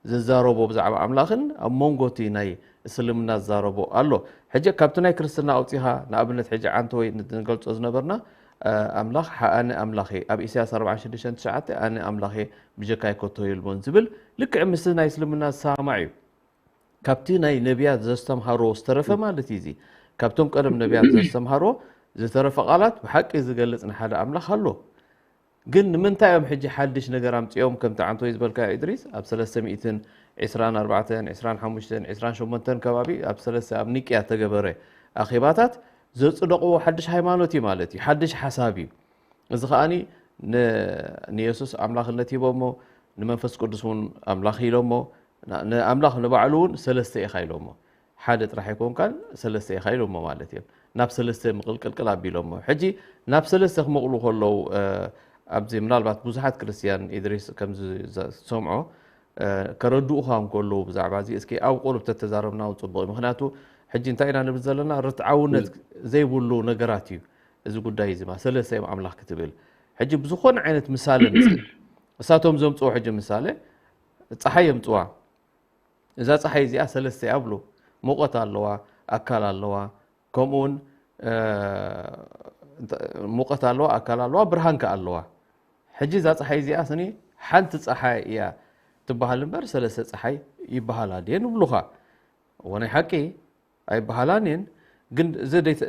ዝዛረቦ ብዛዕባ ኣምላኽን ኣብ መንጎ እቲ ናይ እስልምና ዝዛረቦ ኣሎ። ሕጂ ካብቲ ናይ ክርስትና ኣውፂኻ ንኣብነት ሕጂ ዓንተ ወይ ንገልፆ ዝነበርና ኣምላኽ ሓ- ኣነ ኣምላኽ እየ፣ ኣብ ኢሳያስ ኣርባዓን ሽዱሽተን ትሽዓተ ኣነ ኣምላኽ እየ፣ ብጀካይ ከቶ የልቦን ዝብል ልክዕ ምስ ናይ እስልምና ዝሰማማዕ እዩ። ካብቲ ናይ ነቢያት ዘስተምሃሮ ዝተረፈ ማለት እዩ። እዚ ካብቶም ቀደም ነቢያት ዘስተምሃሮ ዝተረፈ ቃላት ብሓቂ ዝገልጽ ንሓደ ኣምላኽ ኣሎ። ግን ንምንታይ እዮም ሕጂ ሓድሽ ነገር ኣምጺኦም? ከምቲ ዓንቶይ ዝበልካ ኢድሪስ፣ ኣብ ሰለስተ ሚእትን ዕስራን ኣርባዕተን፣ ዕስራን ሓሙሽተን፣ ዕስራን ሸሞንተን ከባቢ ኣብ ሰለስተ ኣብ ኒቅያ ተገበረ ኣኼባታት ዘጽደቕዎ ሓድሽ ሃይማኖት እዩ ማለት እዩ። ሓድሽ ሓሳብ እዩ። እዚ ከኣኒ ን- ንየሱስ ኣምላኽነት ሂቦሞ፣ ንመንፈስ ቅዱስ እውን ኣምላኽ ኢሎሞ፣ ና- ንኣምላኽ ንባዕሉ እውን ሰለስተ ኢኻ ኢሎሞ። ሓደ ጥራሕ ኣይኮንካን፣ ሰለስተ ኢኻ ኢሎሞ ማለት እዮም። ናብ ሰለስተ ምቕልቅልቅል ኣቢሎሞ። ሕጂ ናብ ሰለስተ ክመቕሉ ከለዉ፣ እ፣ ኣብዚ ምናልባት ብዙሓት ክርስትያን ኢድሪስ ከምዚ ዝሰምዖ፣ እ፣ ከረድኡኻ እንከለዉ ብዛዕባ እዚ እስኪ ኣብ ቁሩብ ተተዛረብና እውን ጽቡቕ እዩ። ምኽንያቱ ሕጂ እንታይ ኢና ንብል ዘለና? ርትዓውነት ዘይብሉ ነገራት እዩ እዚ ጉዳይ እዚ ማለት ሰለስተ እዮም ኣምላኽ ክትብል። ሕጂ ብዝኾነ ዓይነት ምሳሌ ምጽእ። እሳቶም ዘምጽኦ ሕጂ ምሳሌ ጸሓይ የምጽዋ። እዛ ጸሓይ እዚኣ ሰለስተ እያ ብሉ። ሙቐት ኣለዋ፣ ኣካል ኣለዋ፣ ከምኡ እውን፣ እ፣ እንተ- ሙቐት ኣለዋ፣ ኣካል ኣለዋ፣ ብርሃን ከኣ ኣለዋ። ሕጂ እዛ ጸሓይ እዚኣ ስኒ ሓንቲ ጸሓይ እያ ትበሃል እምበር ሰለስተ ጸሓይ ይበሃላ ድየ ንብሉኻ። እወ ናይ ሓቂ ኣይበሃላን እየን። ግን እዚ ደይ-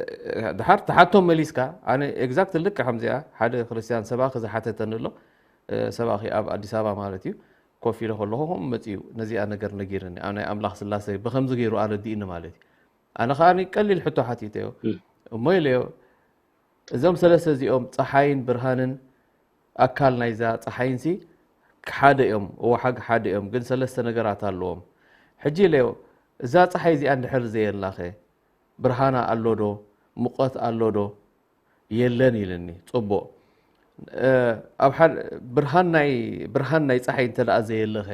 ድሓር ተሓቶም መሊስካ፣ ኣነ ኤግዛክት ልክዕ ከምዚኣ ሓደ ክርስትያን ሰባኺ ዝሓተተኒ ኣሎ። እ፣ ሰባኺ ኣብ ኣዲስ ኣበባ ማለት እዩ። ኮፍ ኢለ ከለኹ ከምኡ መጺኡ ነዚኣ ነገር ነጊርኒ። ኣብ ናይ ኣምላኽ ስላሴ ብኸምዚ ገይሩ ኣረዲእኒ ማለት እዩ። ኣነ ከኣ ቀሊል ሕቶ ሓቲተዮ። እም። እሞ ኢለዮ፣ እዞም ሰለስተ እዚኦም ጸሓይን ብርሃንን ኣካል ናይዛ ጸሓይንሲ ሓደ እዮም፣ ወሓግ ሓደ እዮም፣ ግን ሰለስተ ነገራት ኣለዎም። ሕጂ ኢለዮ፣ እዛ ጸሓይ እዚኣ እንድሕር ዘየላኸ ብርሃና ኣሎ ዶ? ሙቐት ኣሎ ዶ? የለን ኢልኒ። ጽቡቕ። እ፣ ኣብ ሓደ ብርሃን ናይ ብርሃን ናይ ጸሓይ እንተ ደኣ ዘየለኸ፣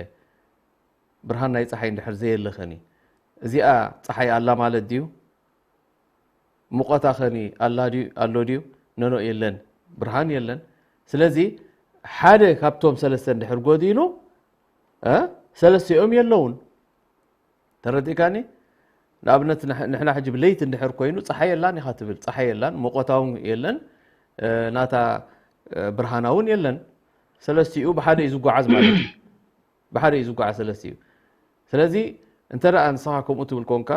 ብርሃን ናይ ጸሓይ እንድሕር ዘየለኸኒ፣ እዚኣ ጸሓይ ኣላ ማለት ድዩ? ሙቐታ ኸኒ ኣላ ድዩ? ኣሎ ድዩ? ኖኖ የለን። ብርሃን የለን። ስለዚ ሓደ ካብቶም ሰለስተ እንድሕር ጎዲሉ፣ እ፣ ሰለስቲኦም የለውን። ተረዲእካኒ? ንኣብነት ንሕ- ንሕና ሕጂ ብለይቲ እንድሕር ኮይኑ ጸሓይ የላን ኢኻ ትብል። ጸሓይ የላን፣ ሙቐታ እውን የለን። እ፣ ናታ፣ እ፣ ብርሃና እውን የለን። ሰለስቲኡ ብሓደ እዩ ዝጓዓዝ ማለት እዩ። ብሓደ እዩ ዝጓዓዝ ሰለስቲኡ። ስለዚ እንተ ደኣ ንስኻ ከምኡ ትብል ኮንካ፣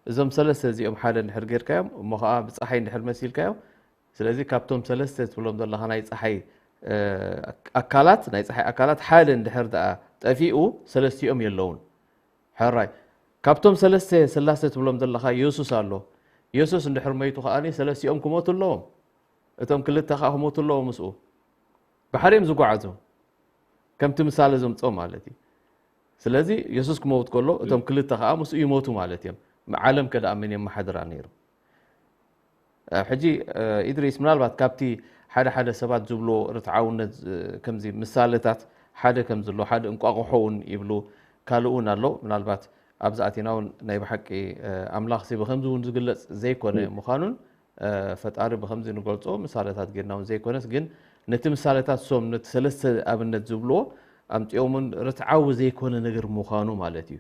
እዞም ሰለስተ እዚኦም ሓደ እንድሕር ጌርካዮም፣ እሞ ኸኣ ብጸሓይ እንድሕር መሲልካዮም፣ ስለዚ ካብቶም ሰለስተ ትብሎም ዘለኻ ናይ ጸሓይ፣ እ፣ ኣካላት፣ ናይ ጸሓይ ኣካላት ሓደ እንድሕር ደኣ ጠፊኡ፣ ሰለስቲኦም የለውን። ሕራይ። ካብቶም ሰለስተ ስላሴ ትብሎም ዘለኻ የሱስ ኣሎ። የሱስ እንድሕር መይቱ ከኣ ሰለስቲኦም ክሞቱ ኣለዎም። እቶም ክልተ ከኣ ክሞቱ ኣለዎም ምስኡ። ብሓደ እዮም ዝጓዓዙ። ከምቲ ምሳሌ ዘምጾ ማለት እዩ። ስለዚ የሱስ ክመውት ከሎ እቶም ክልተ ከኣ ምስኡ ይሞቱ ማለት እዮም። ዓለም ከ ደኣ መን የመሓድራ ነይሩ? እ፣ ሕጂ፣ እ፣ ኢድሪስ ምናልባት ካብቲ ሓደ ሓደ ሰባት ዝብሎ ርትዓውነት፣ እ፣ ከምዚ ምሳሌታት ሓደ ከም ዘሎ፣ ሓደ እንቋቑሖ እውን ይብሉ፣ ካልእ እውን ኣሎ። ምናልባት ኣብዚ ኣቲና እውን ናይ ብሓቂ፣ እ፣ ኣምላኽሲ ብኸምዚ እውን ዝግለጽ ዘይኮነ ምዃኑን፣ እ፣ ፈጣሪ ብኸምዚ ንገልጾ ምሳሌታት ጌርና እውን ዘይኮነስ፣ ግን ነቲ ምሳሌታት ሶም ነቲ ሰለስተ ኣብነት ዝብልዎ ኣምጺኦምን ርትዓዊ ዘይኮነ ነገር ምዃኑ ማለት እዩ።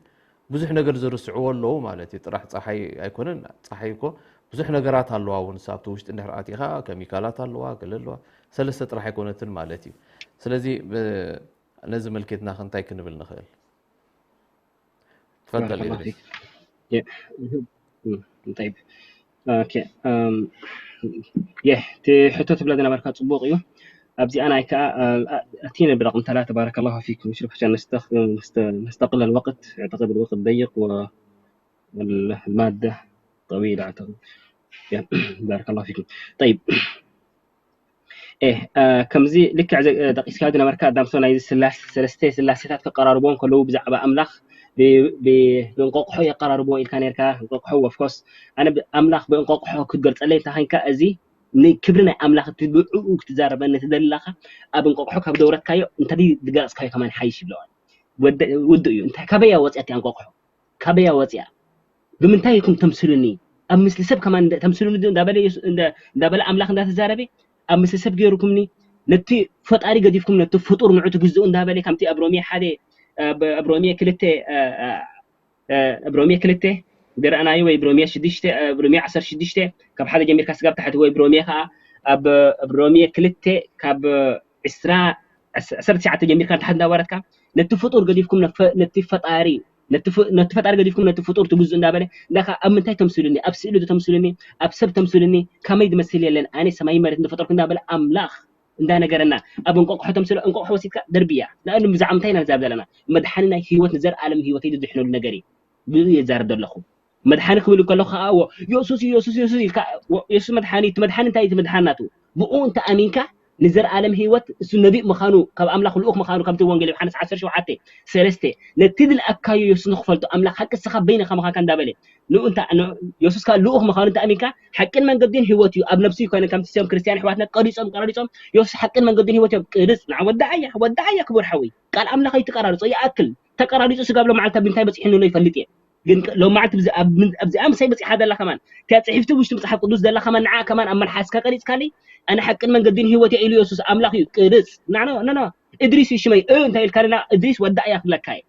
ብዙሕ ነገር ዝርስዕዎ ኣለዉ ማለት እዩ። ጥራሕ ጸሓይ ኣይኮነን፣ ጸሓይ እኮ ብዙሕ ነገራት ኣለዋ እውን፣ ንሳ ኣብቲ ውሽጢ እንድሕር ኣቲኻ ኬሚካላት ኣለዋ፣ ገለ ኣለዋ። ሰለስተ ጥራሕ ኣይኮነትን ማለት እዩ። ስለዚ ብ-፣ ነዚ መልኪትና ከ እንታይ ክንብል ንኽእል? ትፈደል ባረከላሁ ኢድሪስ። ፊክ። የ-፣ እህ፣ እም፣ ጠይብ። ኦኬ፣ እም፣ የ-፣ እቲ ሕቶ ትብላ ዝነበርካ ጽቡቕ እዩ። ኣብዚኣ ናይ ከኣ፣ እ፣ እ፣ እቲ ንብረቕ እንተላ ተባረከላሁ ፊክ፣ مش ربحة نستخ-، نست-، نستغل الوقت، أعتقد الوقت ضيق و-، والمادة طويلة أعتقد. የ-፣ ባረከላሁ ፊኩም። ጠይብ። ኤ፣ እ፣ ከምዚ ልክዕ ዘ-፣ እ፣ ጠቂስካዮ ዝነበርካ ዳምሶ ናይዚ ስላሴ፣ ሰለስተ ስላሴታት ከቀራርቦም ከለዉ ብዛዕባ ኣምላኽ ብ-፣ ብ-፣ ብእንቆቅሖ የቀራርቦ ኢልካ ነርካ። እንቆቅሖ of course ኣነ ብ-፣ ኣምላኽ ብእንቆቅሖ ክትገልጸለይ እንተ ኸንካ እዚ ንክብሪ ናይ ኣምላኽ እቲ ብዕኡ ክትዛረበኒ ትደሊ ኣለኻ ኣብ እንቆቅሖ ካብ ደውረትካዮ እንተ ዝገለጽካዮ ከማን ሓይሽ ይብለዋል። ወደ-፣ ውዱእ እዩ። እንታይ ካበያ ወጽያ እቲኣ እንቆቅሖ? ካበያ ወጽያ? ብምንታይ ኢኹም ተምስሉኒ? ኣብ ምስሊ ሰብ ከማን እንደ-፣ ተምስሉኒ ድዩ እንዳበለ የሱ-፣ እንደ-፣ እንዳበለ ኣምላኽ እንዳተዛረበ ኣብ ምስሊ ሰብ ገይሩኩምኒ ነቲ ፈጣሪ ገዲፍኩም ነቲ ፍጡር ንዑ ትግዝኡ እንዳበለ ከምቲ ኣብ ሮሜ ሓደ፣ ኣብ፣ ኣብ ሮሜ ክልተ፣ እ፣ እ፣ እ፣ ኣብ ሮሜ ክልተ ዝረኣናዮ ወይ ብሮሜ ሽዱሽተ፣ እ፣ ብሮሜ ዓሰርተ ሽዱሽተ ካብ ሓደ ጀሚርካ ስጋብ ታሕቲ ወይ ብሮሜ ከኣ ኣብ ኣብ ሮሜ ክልተ ካብ ዕስራ ዕስራ ትሽዓተ ጀሚርካ ንታሕቲ እንዳወረድካ ነቲ ፍጡር ገዲፍኩም ነፈ- ነቲ ፈጣሪ ነቲ ፍ- ነቲ ፈጣሪ ገዲፍኩም ነቲ ፍጡር ትግዙ እንዳበለ እንዳካ ኣብ ምንታይ ተምስሉኒ? ኣብ ስእሊ ዶ ተምስሉኒ? ኣብ ሰብ ተምስሉኒ? ከመይ ዝመስል የለን ኣነ ሰማይ መሬት እንደፈጠርኩ እንዳበለ ኣምላኽ እንዳነገረና ኣብ እንቆቅሖ ተምስሎ እንቆቅሖ ወሲድካ ደርብያ ንኣኑ ብዛዕባ ምንታይ ኢና ንዛረብ ዘለና? መድሓኒ ናይ ህይወት ንዘርኣለም ህይወት እዩ ዝድሕነሉ ነገር እዩ። ብኡ እየ ዝዛረብ ዘለኹ። መድሓኒ ክብል እንከለኹ ከዓ እዎ የሱስ እዩ የሱስ የሱስ ኢልካ እዎ፣ የሱስ መድሓኒ እቲ መድሓኒ እንታይ እዩ? እቲ መድሓኒ ናቱ ብኡ እንተ ኣሚንካ ንዘርኣለም ህይወት እሱ ነቢእ ምዃኑ ካብ ኣምላኽ ልኡኽ ምዃኑ ከምቲ ወንጌል ዮሃንስ ዓሰርተ ሸውዓተ ሰለስተ ነቲ ዝለኣካዮ የሱስ ንክፈልጦ ኣምላኽ ሓቂ እስኻ በይንኻ ምዃንካ እንዳበለ ንኡ እንተ ን- የሱስ ከዓ ልኡኽ ምዃኑ እንተ ኣሚንካ ሓቅን መንገድን ህይወት እዩ ኣብ ነብሱ ይኮነ ከምቲ ሲኦም ክርስትያን ኣሕዋትና ቀሪጾም ቀራሪጾም የሱስ ሓቅን መንገድን ህይወት እዮም ቅርጽ ንዓ ወዳኣያ ወዳኣያ ክቡር ሓወይ ቃል ኣምላኽ ኣይትቀራርጾ ይኣክል ተቀራሪጹ ስጋብ ሎመዓልቲ ኣብ ምንታይ በጺሑ ንሎ ይፈልጥ እየ ግን ሎመዓልቲ ኣብዚኣ ምሳይ በጺሓ ዘላ ከማን እቲያ ጽሒፍቲ ውሽጢ መጽሓፍ ቅዱስ ዘላ ከማን ንዓ ከማን ኣብ መልሓስካ ቀሪጽካለይ ኣነ ሓቅን መንገድን ህይወት እየ ኢሉ የሱስ ኣምላኽ እዩ ቅርጽ ናኖ ነኖ እድሪስ እዩ ሽመይ እ እንታይ ኢልካ ና እድሪስ ወዳእ እያ ክብለካ እየ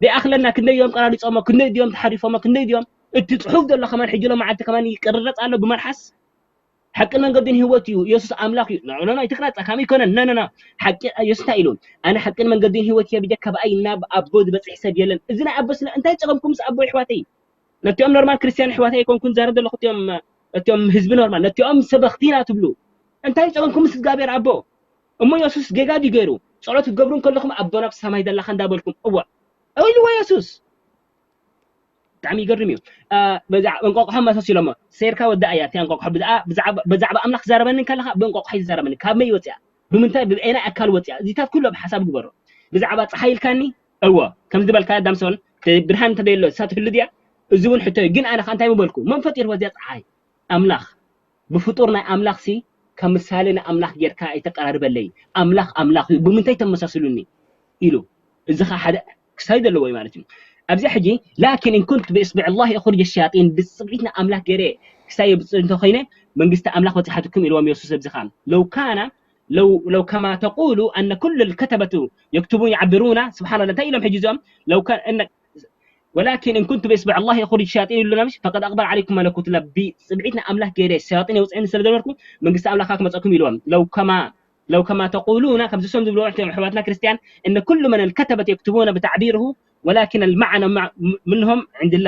ደይኣኽለና ክንደይ እዮም ቀራሪጾሞ ክንደይ ድዮም ተሓሪፎሞ ክንደይ ድዮም እቲ ጽሑፍ ዘሎ ከማን ሕጂ ሎመዓልቲ ከማን ይቅርረጽ ኣሎ ብመልሓስ ሓቅን መንገድን ህይወት እዩ የሱስ ኣምላኽ እዩ ኖ ኖ ኣይትቅረጻ ካም ይኮነን ኖ ኖ ሓቂ የሱስ እንታይ ኢሉ ኣነ ሓቅን መንገድን ህይወት እየ ብጀካ ብኣይ ናብ ኣቦ ዝበጽሕ ሰብ የለን እዚ ናይ ኣቦ ስለ እንታይ ጸገምኩም ምስ ኣቦ ይሕዋተይ ነቲኦም ኖርማል ክርስትያን ይሕዋተይ ኣይኮንኩን ዛረብ ዘለኹ እቲኦም እቲኦም ህዝቢ ኖርማል ነቲኦም ሰበኽቲ ኢና ትብሉ እንታይ ጸገምኩም ምስ እግዚኣብሔር ኣቦ እሞ የሱስ ጌጋ ድዩ ገይሩ ጸሎት ክትገብሩ እንከለኹም ኣቦ ናብ ሰማይ ዘለኻ እንዳበልኩም እዋ ኢልዎ የሱስ ብጣዕሚ ይገርም እዩ። በዛ እንቋቑሖ መሰስ ኢሎሞ ሰይርካ ወዳእ እያ እቲያ እንቋቑሖ ብዛዕባ ኣምላኽ ትዛረበኒ ከለኻ ብእንቋቑሖ ትዛረበኒ ካብ መይ ወፅያ ብምንታይ ብአይናይ ኣካል ወፅያ እዚታት ኩሎም ሓሳብ ግበሮ ብዛዕባ ፀሓይ ኢልካኒ እወ ከም ዝበልካ ዳምሶን ብርሃን እንተደየሎ እሳ ትህሉ ድያ እዚ እውን ሕቶ እዩ ግን ኣነ ከዓ እንታይ ምበልኩ መን ፈጢርዎ እዚያ ፀሓይ ኣምላኽ ብፍጡር ናይ ኣምላኽሲ ከም ምሳሌ ንኣምላኽ ጌርካ ኣይተቀራርበለይ ኣምላኽ ኣምላኽ እዩ ብምንታይ ተመሳስሉኒ ኢሉ እዚ ከዓ ሓደ ክሳይ ዘለዎ እዩ ማለት እዩ ኣብዚኣ ሕጂ ላኪን እን ኩንቱ ብእስብዕ ላህ እኹርጅ ሸያጢን ብፅብዒት ንኣምላኽ ገይረ ክሳይ የብፅእ እንተኮይነ መንግስቲ ኣምላኽ በፂሓትኩም ኢልዎም የሱስ ኣብዚ ከዓ ለው ካና ለው ከማ ተቁሉ ኣነ ኩሉ ልከተበቱ የክትቡን ይዓብሩና ስብሓን እንታይ ኢሎም ሕጂ እዚኦም ለው ወላኪን እን ኩንቱ ብእስብዕ ላህ የኹርጅ ሸያጢን ይብሉና ምሽ ፈቀድ ኣቅበር ዓለይኩም መለኩት ላ ብፅብዒት ንኣምላኽ ገይረ ሸያጢን የውፅአኒ ስለ ዘነበርኩ መንግስቲ ኣምላኽ ክመፀኩም ኢልዎም ለው ከማ ለው ከማ ተቁሉና ከምዚ ሶም ዝብልዎ እሕቶም ኣሕዋትና ክርስትያን እነ ኩሉ መን ልከተበት የክትቡነ ብታዕቢርሁ ወላኪን ልማዕና ምንሆም ዕንድላ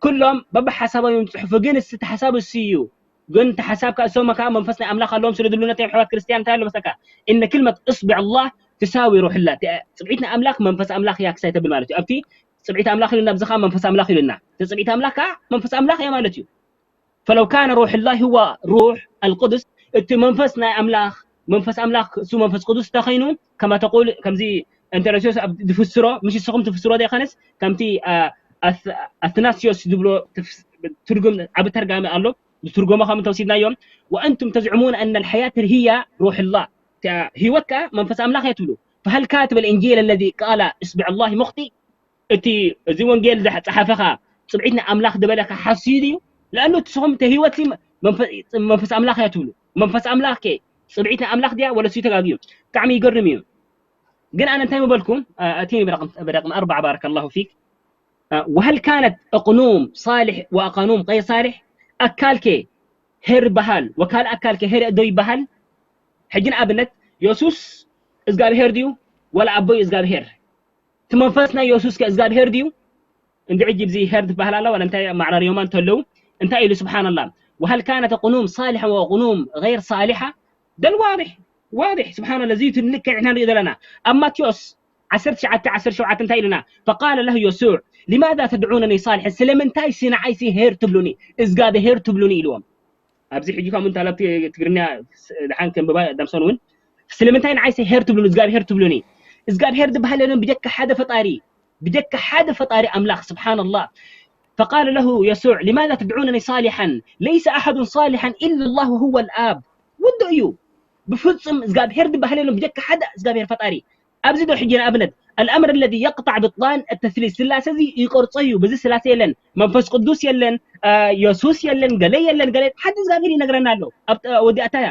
ኩሎም በብሓሳቦም እዮም ዝፅሕፉ ግን እስቲ ሓሳብ እሱ እዩ ግን እቲ ሓሳብ ከዓ እሶም ከዓ መንፈስ ናይ ኣምላኽ ኣለዎም ስለ ዝብሉና እቶም ኣሕዋት ክርስትያን እንታይ ኣሎ መሰካ እነ ክልመት እስብዕ ላህ ትሳዊ ሩሕላ ፅብዒት ናይ ኣምላኽ መንፈስ ኣምላኽ እያ ክሳይ ተብል ማለት እዩ ኣብቲ ፅብዒት ኣምላኽ ኢሉና ኣብዚ ከዓ መንፈስ ኣምላኽ ኢሉና እቲ ፅብዒት ኣምላኽ ከዓ መንፈስ ኣምላኽ እያ ማለት እዩ ፈለው ካነ ሩሕ ላህ ህዋ ሩሕ ኣልቁድስ እቲ መንፈስ ናይ ኣምላኽ መንፈስ ኣምላኽ እሱ መንፈስ ቅዱስ ተኸይኑ ከማ ተቁል ከምዚ እንተነሲዮስ ዝፍስሮ ምሽ ንስኹም ትፍስሮ ዘይኸነስ ከምቲ ኣትናስዮስ ዝብሎ ትርጉም ዓብ ተርጋሚ ኣሎ ዝትርጎሞ ከም እንተወሲድናዮም ወኣንቱም ተዝዕሙን ኣነ ልሐያት ርህያ ሩሕ ላ ህይወት ከዓ መንፈስ ኣምላኽ እያ ትብሉ ፈሀል ካትብ ልእንጂል ኣለዚ ቃላ እስብዕ ላህ ሙኽጢ እቲ እዚ ወንጌል ዝፀሓፈኻ ፅብዒት ንኣምላኽ ዝበለካ ሓስዩ ድዩ ለኣኑ ትስኹም እቲ ህይወት መንፈስ ኣምላኽ እያ ትብሉ መንፈስ ኣምላኽ ከ ፅብዒት ንኣምላኽ ድያ ወለሱ ተጋግዩ ብጣዕሚ ይገርም እዩ ግን ኣነ እንታይ ምበልኩ ኣቲኒ ብረቅም ኣርባዓ ባረከ ላሁ ፊክ وهل كانت أقنوم صالح وأقانوم غير صالح ኣካልከ ሄር ይበሃል ወካል ኣካልከ ሄር ዶ ይበሃል ሕጂ ንኣብነት የሱስ እግዚኣብሄር ድዩ ወላ ኣቦይ እግዚኣብሄር እቲ መንፈስ ናይ የሱስ ከ እግዚኣብሄር ድዩ እንዲ ሕጂ ብዚ ሄር ትበሃል ኣላ ዋላ እንታይ ማዕራር ዮማ እንተለዉ እንታይ ኢሉ ስብሓንላ وهل كانت أقنوم صالحة وأقنوم غير صالحة ده الواضح واضح سبحان الله زي تلك احنا نريد لنا أما تيوس عشرة شعات عشرة شعات انت لنا فقال له يسوع لماذا تدعونني صالحا سلمنتاي سينا عايسي هير تبلوني ازقاد هير تبلوني الوم ኣብዚ ሕጂ ከምኡ እንታለብቲ ትግርኛ ድሓን ከንብባ ዳምሶን እውን ስለምንታይ ንዓይሰ ሄር ትብሉኒ እግዚኣብሄር ትብሉኒ እግዚኣብሄር ዝበሃል የለን ብጀካ ሓደ ፈጣሪ ብጀካ ሓደ ፈጣሪ ኣምላኽ ስብሓንላህ فقال له يسوع لماذا تدعونني صالحا ليس أحد صالحا إلا الله هو الآب ውድእ እዩ ብፍፁም እግዚኣብሄር ዝበሃል የለን ብጀካ ሓደ እግዚኣብሄር ፈጣሪ ኣብዚ ዶ ሕጂ ንኣብነት الأمر الذي يقطع بطلان التثليث ስላሴ እዚ ይቆርጾ እዩ በዚ ስላሴ የለን መንፈስ ቅዱስ የለን የሱስ የለን ገለ የለን ገለ ሓደ እግዚኣብሄር ይነግረና ኣሎ ወዲኣታ እያ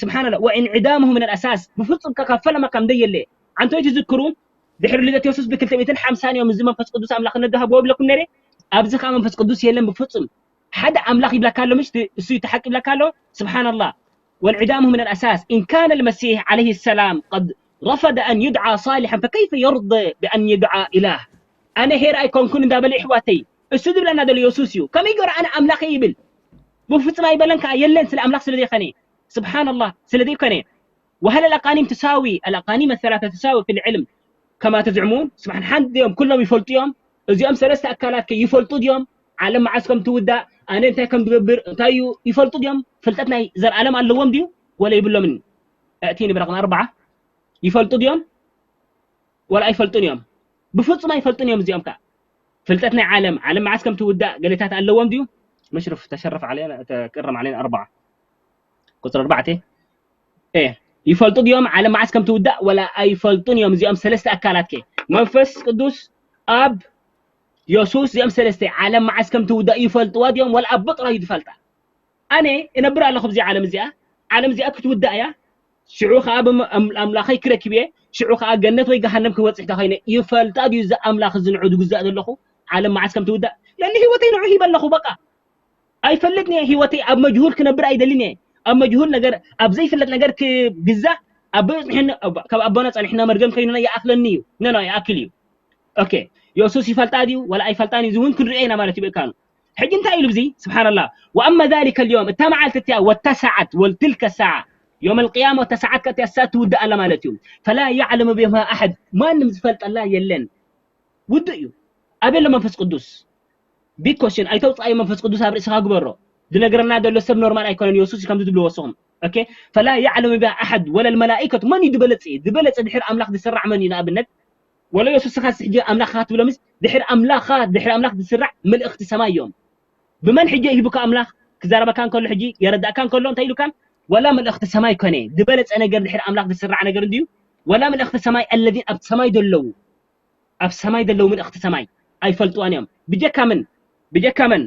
ስብሓንላ وانعدامه من الأساس ብፍፁም ከካፈለማ ከም ደየለ ኣንቶይ ትዝክሩ ድሕሪ ልደት የሱስ ብክልተ ሚእትን ሓምሳን እዮም እዚ መንፈስ ቅዱስ ኣምላኽነት ዝሃብዎ ይብለኩም ነይረ ኣብዚ ከዓ መንፈስ ቅዱስ የለን ብፍፁም ሓደ ኣምላኽ ይብለካ ኣሎ ምሽ እሱ ይተሓቅ ይብለካ ኣሎ ስብሓንላ وانعدامه من الأساس. إن كان المسيح عليه السلام قد رفض أن يدعى صالحا، فكيف يرضى بأن يدعى إله؟ ኣነ ሄር ኣይኮንኩን እንዳበለ፣ ይሕዋተይ፣ እሱ ዝብለና ዘሎ የሱስ እዩ። ከመይ ገይሩ ኣነ ኣምላኽ እየ ይብል? ብፍጹም ኣይበለን ከዓ፣ የለን፣ ስለ ኣምላኽ ስለ ዘይኮነ። ስብሓንላህ፣ ስለ ዘይኮነ። وهل الأقانيم تساوي؟ الأقانيم الثلاثة تساوي في العلم كما تزعمون؟ ስብሓን፣ ሓንቲ ድዮም? ኩሎም ይፈልጡ እዮም? እዚኦም ሰለስተ ኣካላት ከ ይፈልጡ ድዮም? ዓለም መዓስ ከም ትውዳእ፣ ኣነ እንታይ ከም ዝገብር፣ እንታይ እዩ፣ ይፈልጡ ድዮም? ፍልጠት ናይ ዘልኣለም ኣለዎም ድዩ? ወላ የብሎምን? እእቲኒ ብረቕሚ ኣርባዓ። ይፈልጡ ድዮም? ወላ ኣይፈልጡን እዮም? ብፍጹም ኣይፈልጡን እዮም እዚኦም ከ። ፍልጠት ናይ ዓለም፣ ዓለም መዓስ ከም ትውዳእ ገሌታት ኣለዎም ድዩ? መሽርፍ ተሸረፍ ዓለና፣ ተቅረም ዓለና ኣርባዓ። ቁጽሪ ኣርባዕተ። ኤ፣ ይፈልጡ ድዮም ዓለም መዓስ ከም ትውዳእ? ወላ ኣይፈልጡን እዮም እዚኦም ሰለስተ ኣካላት ከ። መንፈስ ቅዱስ፣ ኣብ፣ የሱስ፣ እዚኦም ሰለስተ ዓለም መዓስ ከም ትውዳእ ይፈልጥዋ ድዮም? ወላ ኣቦ ጥራይ እዩ ዝፈልጣ? ኣነ እነብር ኣለኹ ኣብዚ ዓለም እዚኣ። ዓለም እዚኣ ክትውዳእ እያ። ሽዑ ኸዓ ብም-፣ ኣም-፣ ኣምላኸይ ክረክብ እየ። ሽዑ ኸዓ ገነት ወይ ገሃነም ክበጽሕ ተኸይነ ይፈልጣ ድዩ እዚ ኣምላኽ እዚ ንዑ ዝግዛእ ዘለኹ? ዓለም መዓስ ከም ትውዳእ? ለኒ ህይወተይ ንዑ ሂበ ኣለኹ በቃ። ኣይፈልጥን እየ። ህይወተይ ኣብ መጅሁል ክነብር ኣይደልን እየ። ኣብ መጅሁል ነገር፣ ኣብ ዘይፍለጥ ነገር ክግዛእ፣ ኣብ ንሕና፣ ኣብ፣ ካብ ኣቦና ጸኒሕና መርገም ከይኑና ይኣኽለኒ እዩ። ኖ፣ ኖ፣ ይኣክል እዩ። ኦኬ፣ የሱስ ይፈልጣ ድዩ ወላ ኣይፈልጣን እዩ፣ እዚ እውን ክንሪኦ ኢና ማለት እዩ ብእካኑ። ሕጂ እንታይ ኢሉ ብዚ? ስብሓንላህ። وأما ذلك اليوم፣ እታ መዓልቲ እቲኣ፣ واتسعت وتلك الساعة، يوم القيامة واتسعت ከ እቲኣ ሰዓት ትውዳእ ኣላ ማለት እዩ። فلا يعلم بها أحد፣ ማንም ዝፈልጠላ የለን። ውዱእ እዩ። ኣበይ ኣሎ መንፈስ ቅዱስ? ቢግ ኮስችን፣ ኣይተውፅኣዮ መንፈስ ቅዱስ ኣብ ርእስኻ ግበሮ። ዝነግረና ዘሎ ሰብ ኖርማል ኣይኮነን፣ የሱስ እዩ ከምዚ ትብልዎ ንስኹም። ኦኬ? فلا يعلم بها أحد ولا الملائكة። መን እዩ ዝበለጸ? ዝበለጸ ድሕሪ ኣምላኽ ዝስራዕ መን እዩ? ንኣብነት፣ ወላ የሱስ ስኻስ ሕጂ ኣምላኽ ኢኻ ትብሎምስ፣ ድሕሪ ኣምላኽ፣ ድሕሪ ኣምላኽ ዝስራዕ መልእኽቲ ሰማይ እዮም። ብመን ሕጂ ሂቡካ ኣምላኽ? ክዛረበካ እንከሎ ሕጂ፣ የረዳእካ እንከሎ እንታይ ኢሉካ? ወላ መልእኽቲ ሰማይ ኮነ፣ ዝበለጸ ነገር ድሕሪ ኣምላኽ ዝስራዕ ነገር እንድዩ። ወላ መልእኽቲ ሰማይ፣ الذين ኣብ ሰማይ ዘለዉ፣ ኣብ ሰማይ ዘለዉ መልእኽቲ ሰማይ ኣይፈልጥዋን እዮም። ብጀካ መን? ብጀካ መን?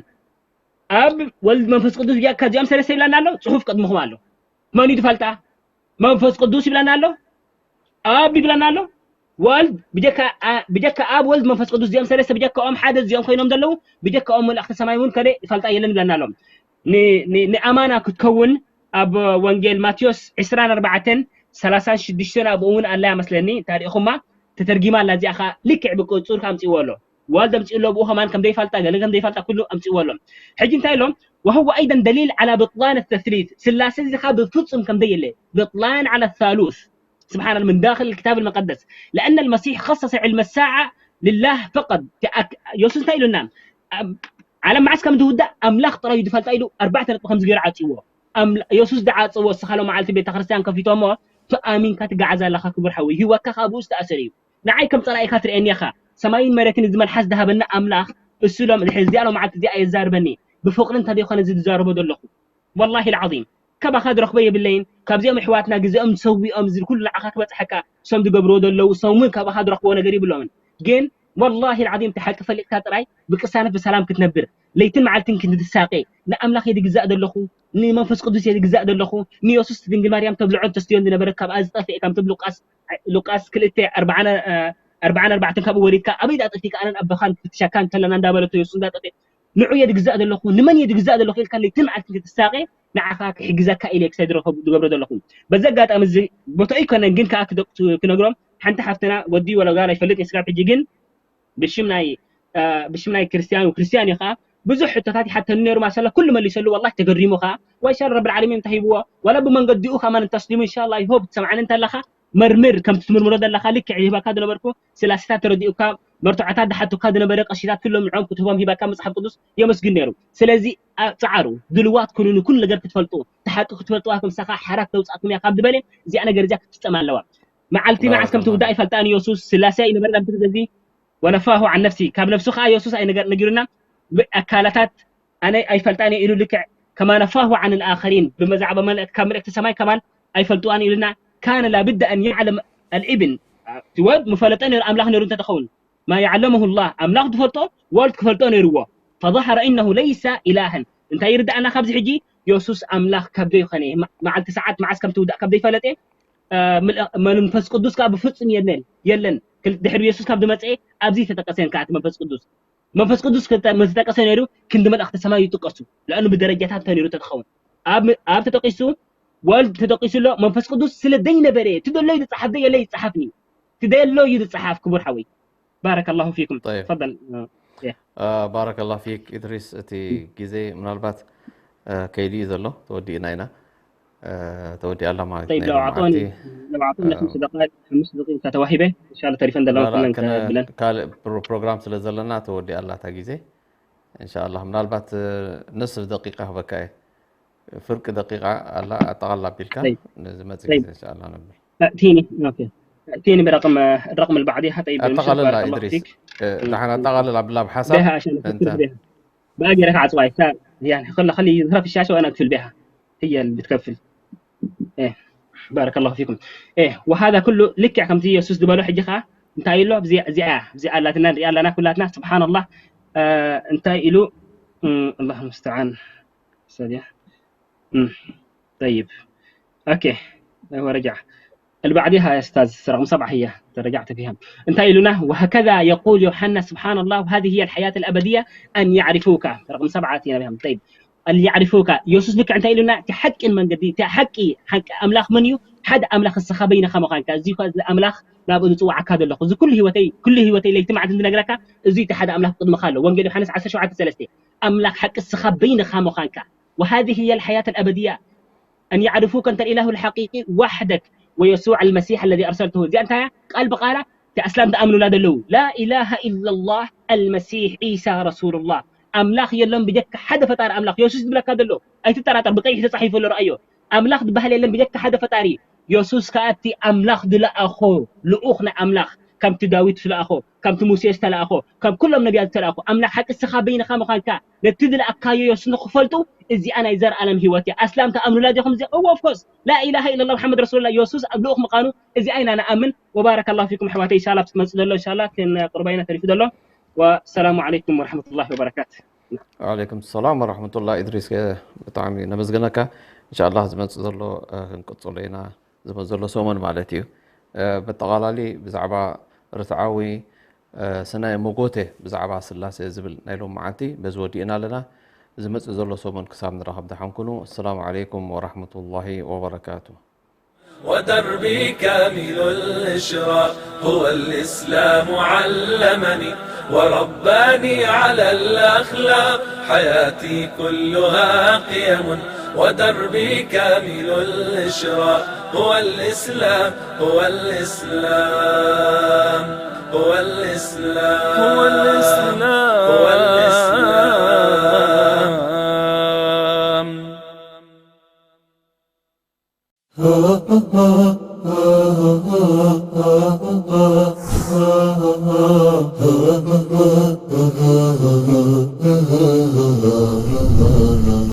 ኣብ፣ ወልድ፣ መንፈስ ቅዱስ፣ ብጀካ እዚኦም ሰለስተ ይብለና ኣሎ፣ ጽሑፍ ቅድምኹም ኣሎ። መን እዩ ዝፈልጣ? መንፈስ ቅዱስ ይብለና ኣሎ፣ ኣብ ይብለና ኣሎ፣ ወልድ፣ ብጀካ ኣ-፣ ብጀካ ኣብ፣ ወልድ፣ መንፈስ ቅዱስ፣ እዚኦም ሰለስተ ብጀካኦም ሓደ እዚኦም ኮይኖም ዘለዉ፣ ብጀካኦም መልእኽቲ ሰማይ እውን ከደ ይፈልጣ የለን ይብለና ኣሎ። ን-፣ ን-፣ ንኣማና ክትከውን ኣብ ወንጌል ማቴዎስ ዕስራን ኣርባዕተን ሰላሳን ሽዱሽተን ኣብኡ እውን ኣላ እያ መስለኒ፣ እንተ ርኢኹማ ተተርጊማ ኣላ። እዚኣ ኸዓ ልክዕ ብቁጽር ከኣ ኣምጺእዎ ኣሎ። ወልድ ኣምጺኡ ኣሎ፣ ብኡ ኸማን ከም ዘይፈልጣ፣ ገለ ከም ዘይፈልጣ ኩሉ ኣምጺእዎ ኣሎ። ሕጂ እንታይ ኢሎም? وهو أيضا دليل على بطلان التثليث። ስላሴ እዚ ኸዓ ብፍጹም ከም ዘየለ። بطلان على الثالوث. سبحان الله، من داخل الكتاب المقدس. لأن المسيح خصص علم الساعة لله فقط። ተኣክ-፣ የሱስ እንታይ ኢሉና? ኣብ-፣ ዓለም መዓስ ከም ዝውዳእ ኣምላኽ ጥራይ እዩ ዝፈልጣ ኢሉ ኣርባዕተ ነጥቢ ከምዚ ገይሩ ዓጽይዎ። ኣምላ-፣ የሱስ ዝዓጽዎ፣ እስኻ ሎም መዓልቲ ቤተ ክርስቲያን ከፊቶሞ፣ ተኣሚንካ ትገዓዝ ኣለኻ ክቡር ሓወይ። ህይወትካ ከኣ ብኡ ዝተኣሰረ እዩ። ንዓይ ከም ጸላኢኻ ትርእየኒ ኢኻ። ሰማይን መሬትን እዚ መልሓስ ዝሃበና ኣምላኽ፣ እሱ ሎም-፣ ድሕሪ እዚኣ ሎም መዓልቲ እዚኣ የዛርበኒ። ብፍቕሪ እንተዘይኮነ እዚ ዝዛረቦ ዘለኹ። ወላሂ ልዓዚም፣ ካባኻ ዝረኽቦ የብለይን። ካብዚኦም ኣሕዋትና ግዜኦም ሰዊኦም እዚ ኩሉ ንዓኻ ክበጽሐካ፣ እሶም ዝገብርዎ ዘለዉ፣ እሶም እውን ካባኻ ዝረኽብዎ ነገር የብሎምን። ግን ወላሂ ልዓዚም እቲ ሓቂ ፈሊጥካ ጥራይ ብቅሳነት ብሰላም ክትነብር፣ ለይትን መዓልትን ክትሳቐ፣ ንኣምላኽ እየ ዝግዛእ ዘለኹ፣ ንመንፈስ ቅዱስ እየ ዝግዛእ ዘለኹ፣ ንየሱስ ድንግል ማርያም ተብልዖን ተስትዮን ዝነበረት ካብኣ ዝጠፍኤ፣ ከምቲ ሉቃስ፣ ሉቃስ ክልተ ኣርብዓን፣ እ፣ ኣርብዓን ኣርባዕተን ካብኡ ወሪድካ ኣበይ ደኣ ጠፊእካ ኣነን ኣቦኻን ክፍትሸካ እንከለና እንዳበለቶ የሱስ እንዳጠፍኤ ንዑ እየ ዝግዛእ ዘለኹ፣ ንመን እየ ዝግዛእ ዘለኹ ኢልካ ለይትን መዓልትን ክትሳቐ ንዓኻ ክሕግዘካ ኢለ ክሳይ ዝረኸቡ-፣ ዝገብሮ ዘለኹ። በዚ ኣጋጣሚ እዚ ቦታኡ ኣይኮነን፣ ግን ከኣ ክደ-፣ ክነግሮም፣ ሓንቲ ሓፍትና ወዲ ወላ ጓል ኣይፈልጥ እየ ስጋብ ሕጂ፣ ግን ብሽም ናይ፣ እ፣ ብሽም ናይ ክርስትያን፣ ክርስትያን እዩ ከኣ ብዙሕ ሕቶታት ይሓተኒ ነይሩ፣ ማሻላ ኩሉ መሊሰሉ፣ ወላሂ ተገሪሙ ከኣ፣ ወይሻል ረብል ዓለሚን እንታይ ሂብዎ፣ ወላ ብመንገዲኡ ከማን እንተስሊሙ፣ ኢንሻላ፣ I hope ትሰምዓኒ እንተለኻ፣ መርምር፣ ከምቲ ትምርምሮ ዘለኻ ልክዕ ሂባካ ዝነበርኩ ስላሴታት ተረዲኡካ፣ መርትዖታት ዝሓቱካ ዝነበረ ቀሺታት ኩሎም ንዕኦም ክትህቦም ሂባካ መጽሓፍ ቅዱስ የመስግን ነይሩ። ስለዚ፣ ኣ-፣ ጽዓሩ፣ ድልዋት ኩኑ ንኩሉ ነገር ክትፈልጡ፣ እቲ ሓቂ ክትፈልጥዋ፣ ከምሳኻ ሓራ ክተውጽኣኩም እያ ካብ ዝበለ፣ እዚኣ ነገር እዚኣ ክትፍጸም ኣለዋ። መዓልቲ መዓስ ከም ትውዳእ ኣይፈልጣን የሱስ፣ ስላሴ ኣይነበረን ኣብቲ ግዜ እዚ። ወነፋሁ ዐን ነፍሲ፣ ካብ ነፍሱ ከኣ የሱስ ኣይነገር-፣ ነጊሩና፣ ብ-፣ ኣካላታት ኣነ ኣይፈልጣን እየ ኢሉ ልክዕ ከማ ነፋሁ ዐን ልኣኸሪን፣ ብመዛዕባ መልእክቲ፣ ካብ መልእክቲ ሰማይ ከማን ኣይፈልጥዋን ኢሉና። ካነ ላብደ ኣን የዕለም ኣልኢብን፣ እቲ ወልድ ምፈለጠ ነይሩ፣ ኣምላኽ ነይሩ እንተተኸውን፣ ማ የዕለመሁ ላህ፣ ኣምላኽ ዝፈልጦ ወልድ ክፈልጦ ነይርዎ። ፈظهر እነሁ ለይሰ ኢላህን። እንታይ ይርድኣና ካብዚ ሕጂ? የሱስ ኣምላኽ ካብ ዘይኮነ፣ መ-፣ መዓልቲ ሰዓት መዓስ ከም ትውዳእ ካብ ዘይፈለጠ፣ እ፣ ምል-፣ መንፈስ ቅዱስ ከኣ ብፍጹም የለን፣ የለን። ክል-፣ ድሕሪ የሱስ ካብ ዝመጸ ኣብዚ ተጠቀሰን ከኣ እቲ መንፈስ ቅዱስ። መንፈስ ቅዱስ ክተ-፣ ምስ ተጠቀሰ ነይሩ፣ ክንዲ መላእኽቲ ሰማይ ይጥቀሱ። ልኣኑ ብደረጃታት እንተ ነይሩ ተትኸውን። ኣብ ም-፣ ኣብ ተጠቂሱ፣ ወልድ ተጠቂሱ ኣሎ፣ መንፈስ ቅዱስ ስለ ዘይነበረ፣ እቲ ዘሎ እዩ ዝጸሓፍ፣ ዘየለ ይጸሓፍኒ። እቲ ዘየሎ እዩ ዝጸሓፍ፣ ክቡር ሓወይ። ባረከላሁ ፊኩም። طيب. ተፈደል። آه، بارك الله فيك إدريس، እቲ ግዜ ምናልባት ከይዱ እዩ ዘሎ፣ ተወዲእና ኢና። ተወዲኣ ኣላ ማለት طيب، ናይ لو أعطوني ሎማዓቲ لو أعطوني خمس دقائق، خمس دقائق ተተዋሂበ ኢንሻላህ ተሪፈን ዘለዋ ላላ ኩለን ከነ ከብለን። ካልእ ፕሮ- ፕሮግራም ስለ ዘለና ተወዲኣ ኣላ እታ ግዜ። እንሻላ ምናልባት ንስፍ ደቂቃ ክበካ እየ። ፍርቂ ደቂቃ ኣላ ኣጠቓላ ኣቢልካ طيب ንዝመፅእ طيب ግዜ እንሻላ ነብል። ائتيني، أوكي، ائتيني برقم الرقم اللي بعديها. طيب، المشرف، ኣጠቓልላ بارك الله ኢድሪስ فيك. እ፣ ደሓን ኣጠቓልል ኣብላ ብሓሳብ بها عشان እንተ أفكر بها. باقي ركعة صغيرة، يعني خلي خلي يظهر في الشاشة وأنا أقفل بها، هي اللي بتقفل. إيه، بارك الله فيكم. إيه، وهذا كله ልክዕ ከምቲ የሱስ ዝበሎ ሕጂ ኸዓ እንታይ ኢሎ? እዚኣ እዚኣ እዚኣ ኣላትና ንሪኣ ኣለና ኩላትና። ስብሓንላህ። እንታይ ኢሉ? الله المستعان. ሰዲያ طيب. أوكي، هو رجع. اللي بعديها يا أستاذ، رقم سبعة هي، رجعت فيها. أنت إلنا: وهكذا يقول يوحنا: سبحان الله، وهذه هي الحياة الأبدية، أن يعرفوك. رقم سبعة أتينا بها. طيب، أن يعرفوك. የሱስ ልክዕ እንታይ ኢሉና? እቲ ሓቂ መንገዲ፣ እቲ ሓቂ ሓቂ ኣምላኽ መን እዩ? ሓደ ኣምላኽ ንስኻ በይንኻ ምዃንካ። እዚ ኸ እዚ ኣምላኽ ናብኡ ዝጽውዓካ ዘሎ። እዚ ኩሉ ህይወተይ፣ ኩሉ ህይወተይ ለይቲ መዓልቲ ዝነግረካ፣ እዚ እቲ ሓደ ኣምላኽ ቅድመኻ ኣሎ። ወንጌል ዮሃንስ ዓሰርተ ሸውዓተ ሰለስተ። ኣምላኽ ሓቂ ንስኻ በይንኻ ምዃንካ። وهذه هي الحياة الأبدية، أن يعرفوك أنت الإله الحقيقي وحدك ويسوع المسيح الذي أرسلته. እዚኣ እንታይ እያ? ቃል ብቓላ እቲ ኣስላም ዝኣምኑላ ዘለዉ لا إله إلا الله المسيح عيسى رسول الله። ኣምላኽ የሎን ብጀካ ሓደ ፈጣሪ ኣምላኽ። የሱስ ዝብለካ ዘሎ ኣይትጠራጠር፣ ብቀይሕ ተጻሒፉ ኣሎ፣ ረኣዮ። ኣምላኽ ዝበሃል የለን ብጀካ ሓደ ፈጣሪ። የሱስ ከኣ እቲ ኣምላኽ ዝለኣኾ ልኡኽ ናይ ኣምላኽ፣ ከምቲ ዳዊት ዝለኣኾ፣ ከምቲ ሙሴ ዝተለኣኾ፣ ከም ኩሎም ነቢያት ዝተለኣኹ ኣምላኽ ሓቂ ንስኻ በይንኻ ምዃንካ፣ ነቲ ዝለኣካዮ የሱስ ንኽፈልጡ፣ እዚኣ ናይ ዘርኣለም ህይወት እያ። ኣስላም ትኣምኑላ ዲኹም? እዚ እወ፣ of course. لا إله إلا الله محمد رسول الله، የሱስ ኣብ ልኡኽ ምዃኑ እዚኣ ኢና ንኣምን። وبارك الله فيكم ኣሕዋተይ። ኢንሻላህ ኣብ ትመጽእ ዘሎ ኢንሻላህ ከን ቁርባይና ተሪፉ ዘሎ። والسلام عليكم ورحمة الله وبركاته. ወዓለይኩም ሰላም ወረሕመቱላ። ኢድሪስ፣ ብጣዕሚ ነመስግነካ። እንሻላ ዝመፅእ ዘሎ ክንቅፅሎ ኢና። ዝመፅእ ዘሎ ሰሙን ማለት እዩ። በጠቓላሊ ብዛዕባ ርትዓዊ ስነ መጎተ ብዛዕባ ስላሴ ዝብል ናይ ሎም መዓልቲ በዚ ወዲእና ኣለና። ዝመፅእ ዘሎ ሰሙን ክሳብ ንራኸብ ደሓን ኩኑ። ኣሰላሙ ዓለይኩም ወረሕመቱላሂ ወበረካቱ። ودربي كامل الإشراق، هو الإسلام علمني ورباني على الأخلاق. حياتي كلها قيم، ودربي كامل الإشراق، هو الإسلام، هو الإسلام، هو الإسلام، هو الإسلام، هو الإسلام.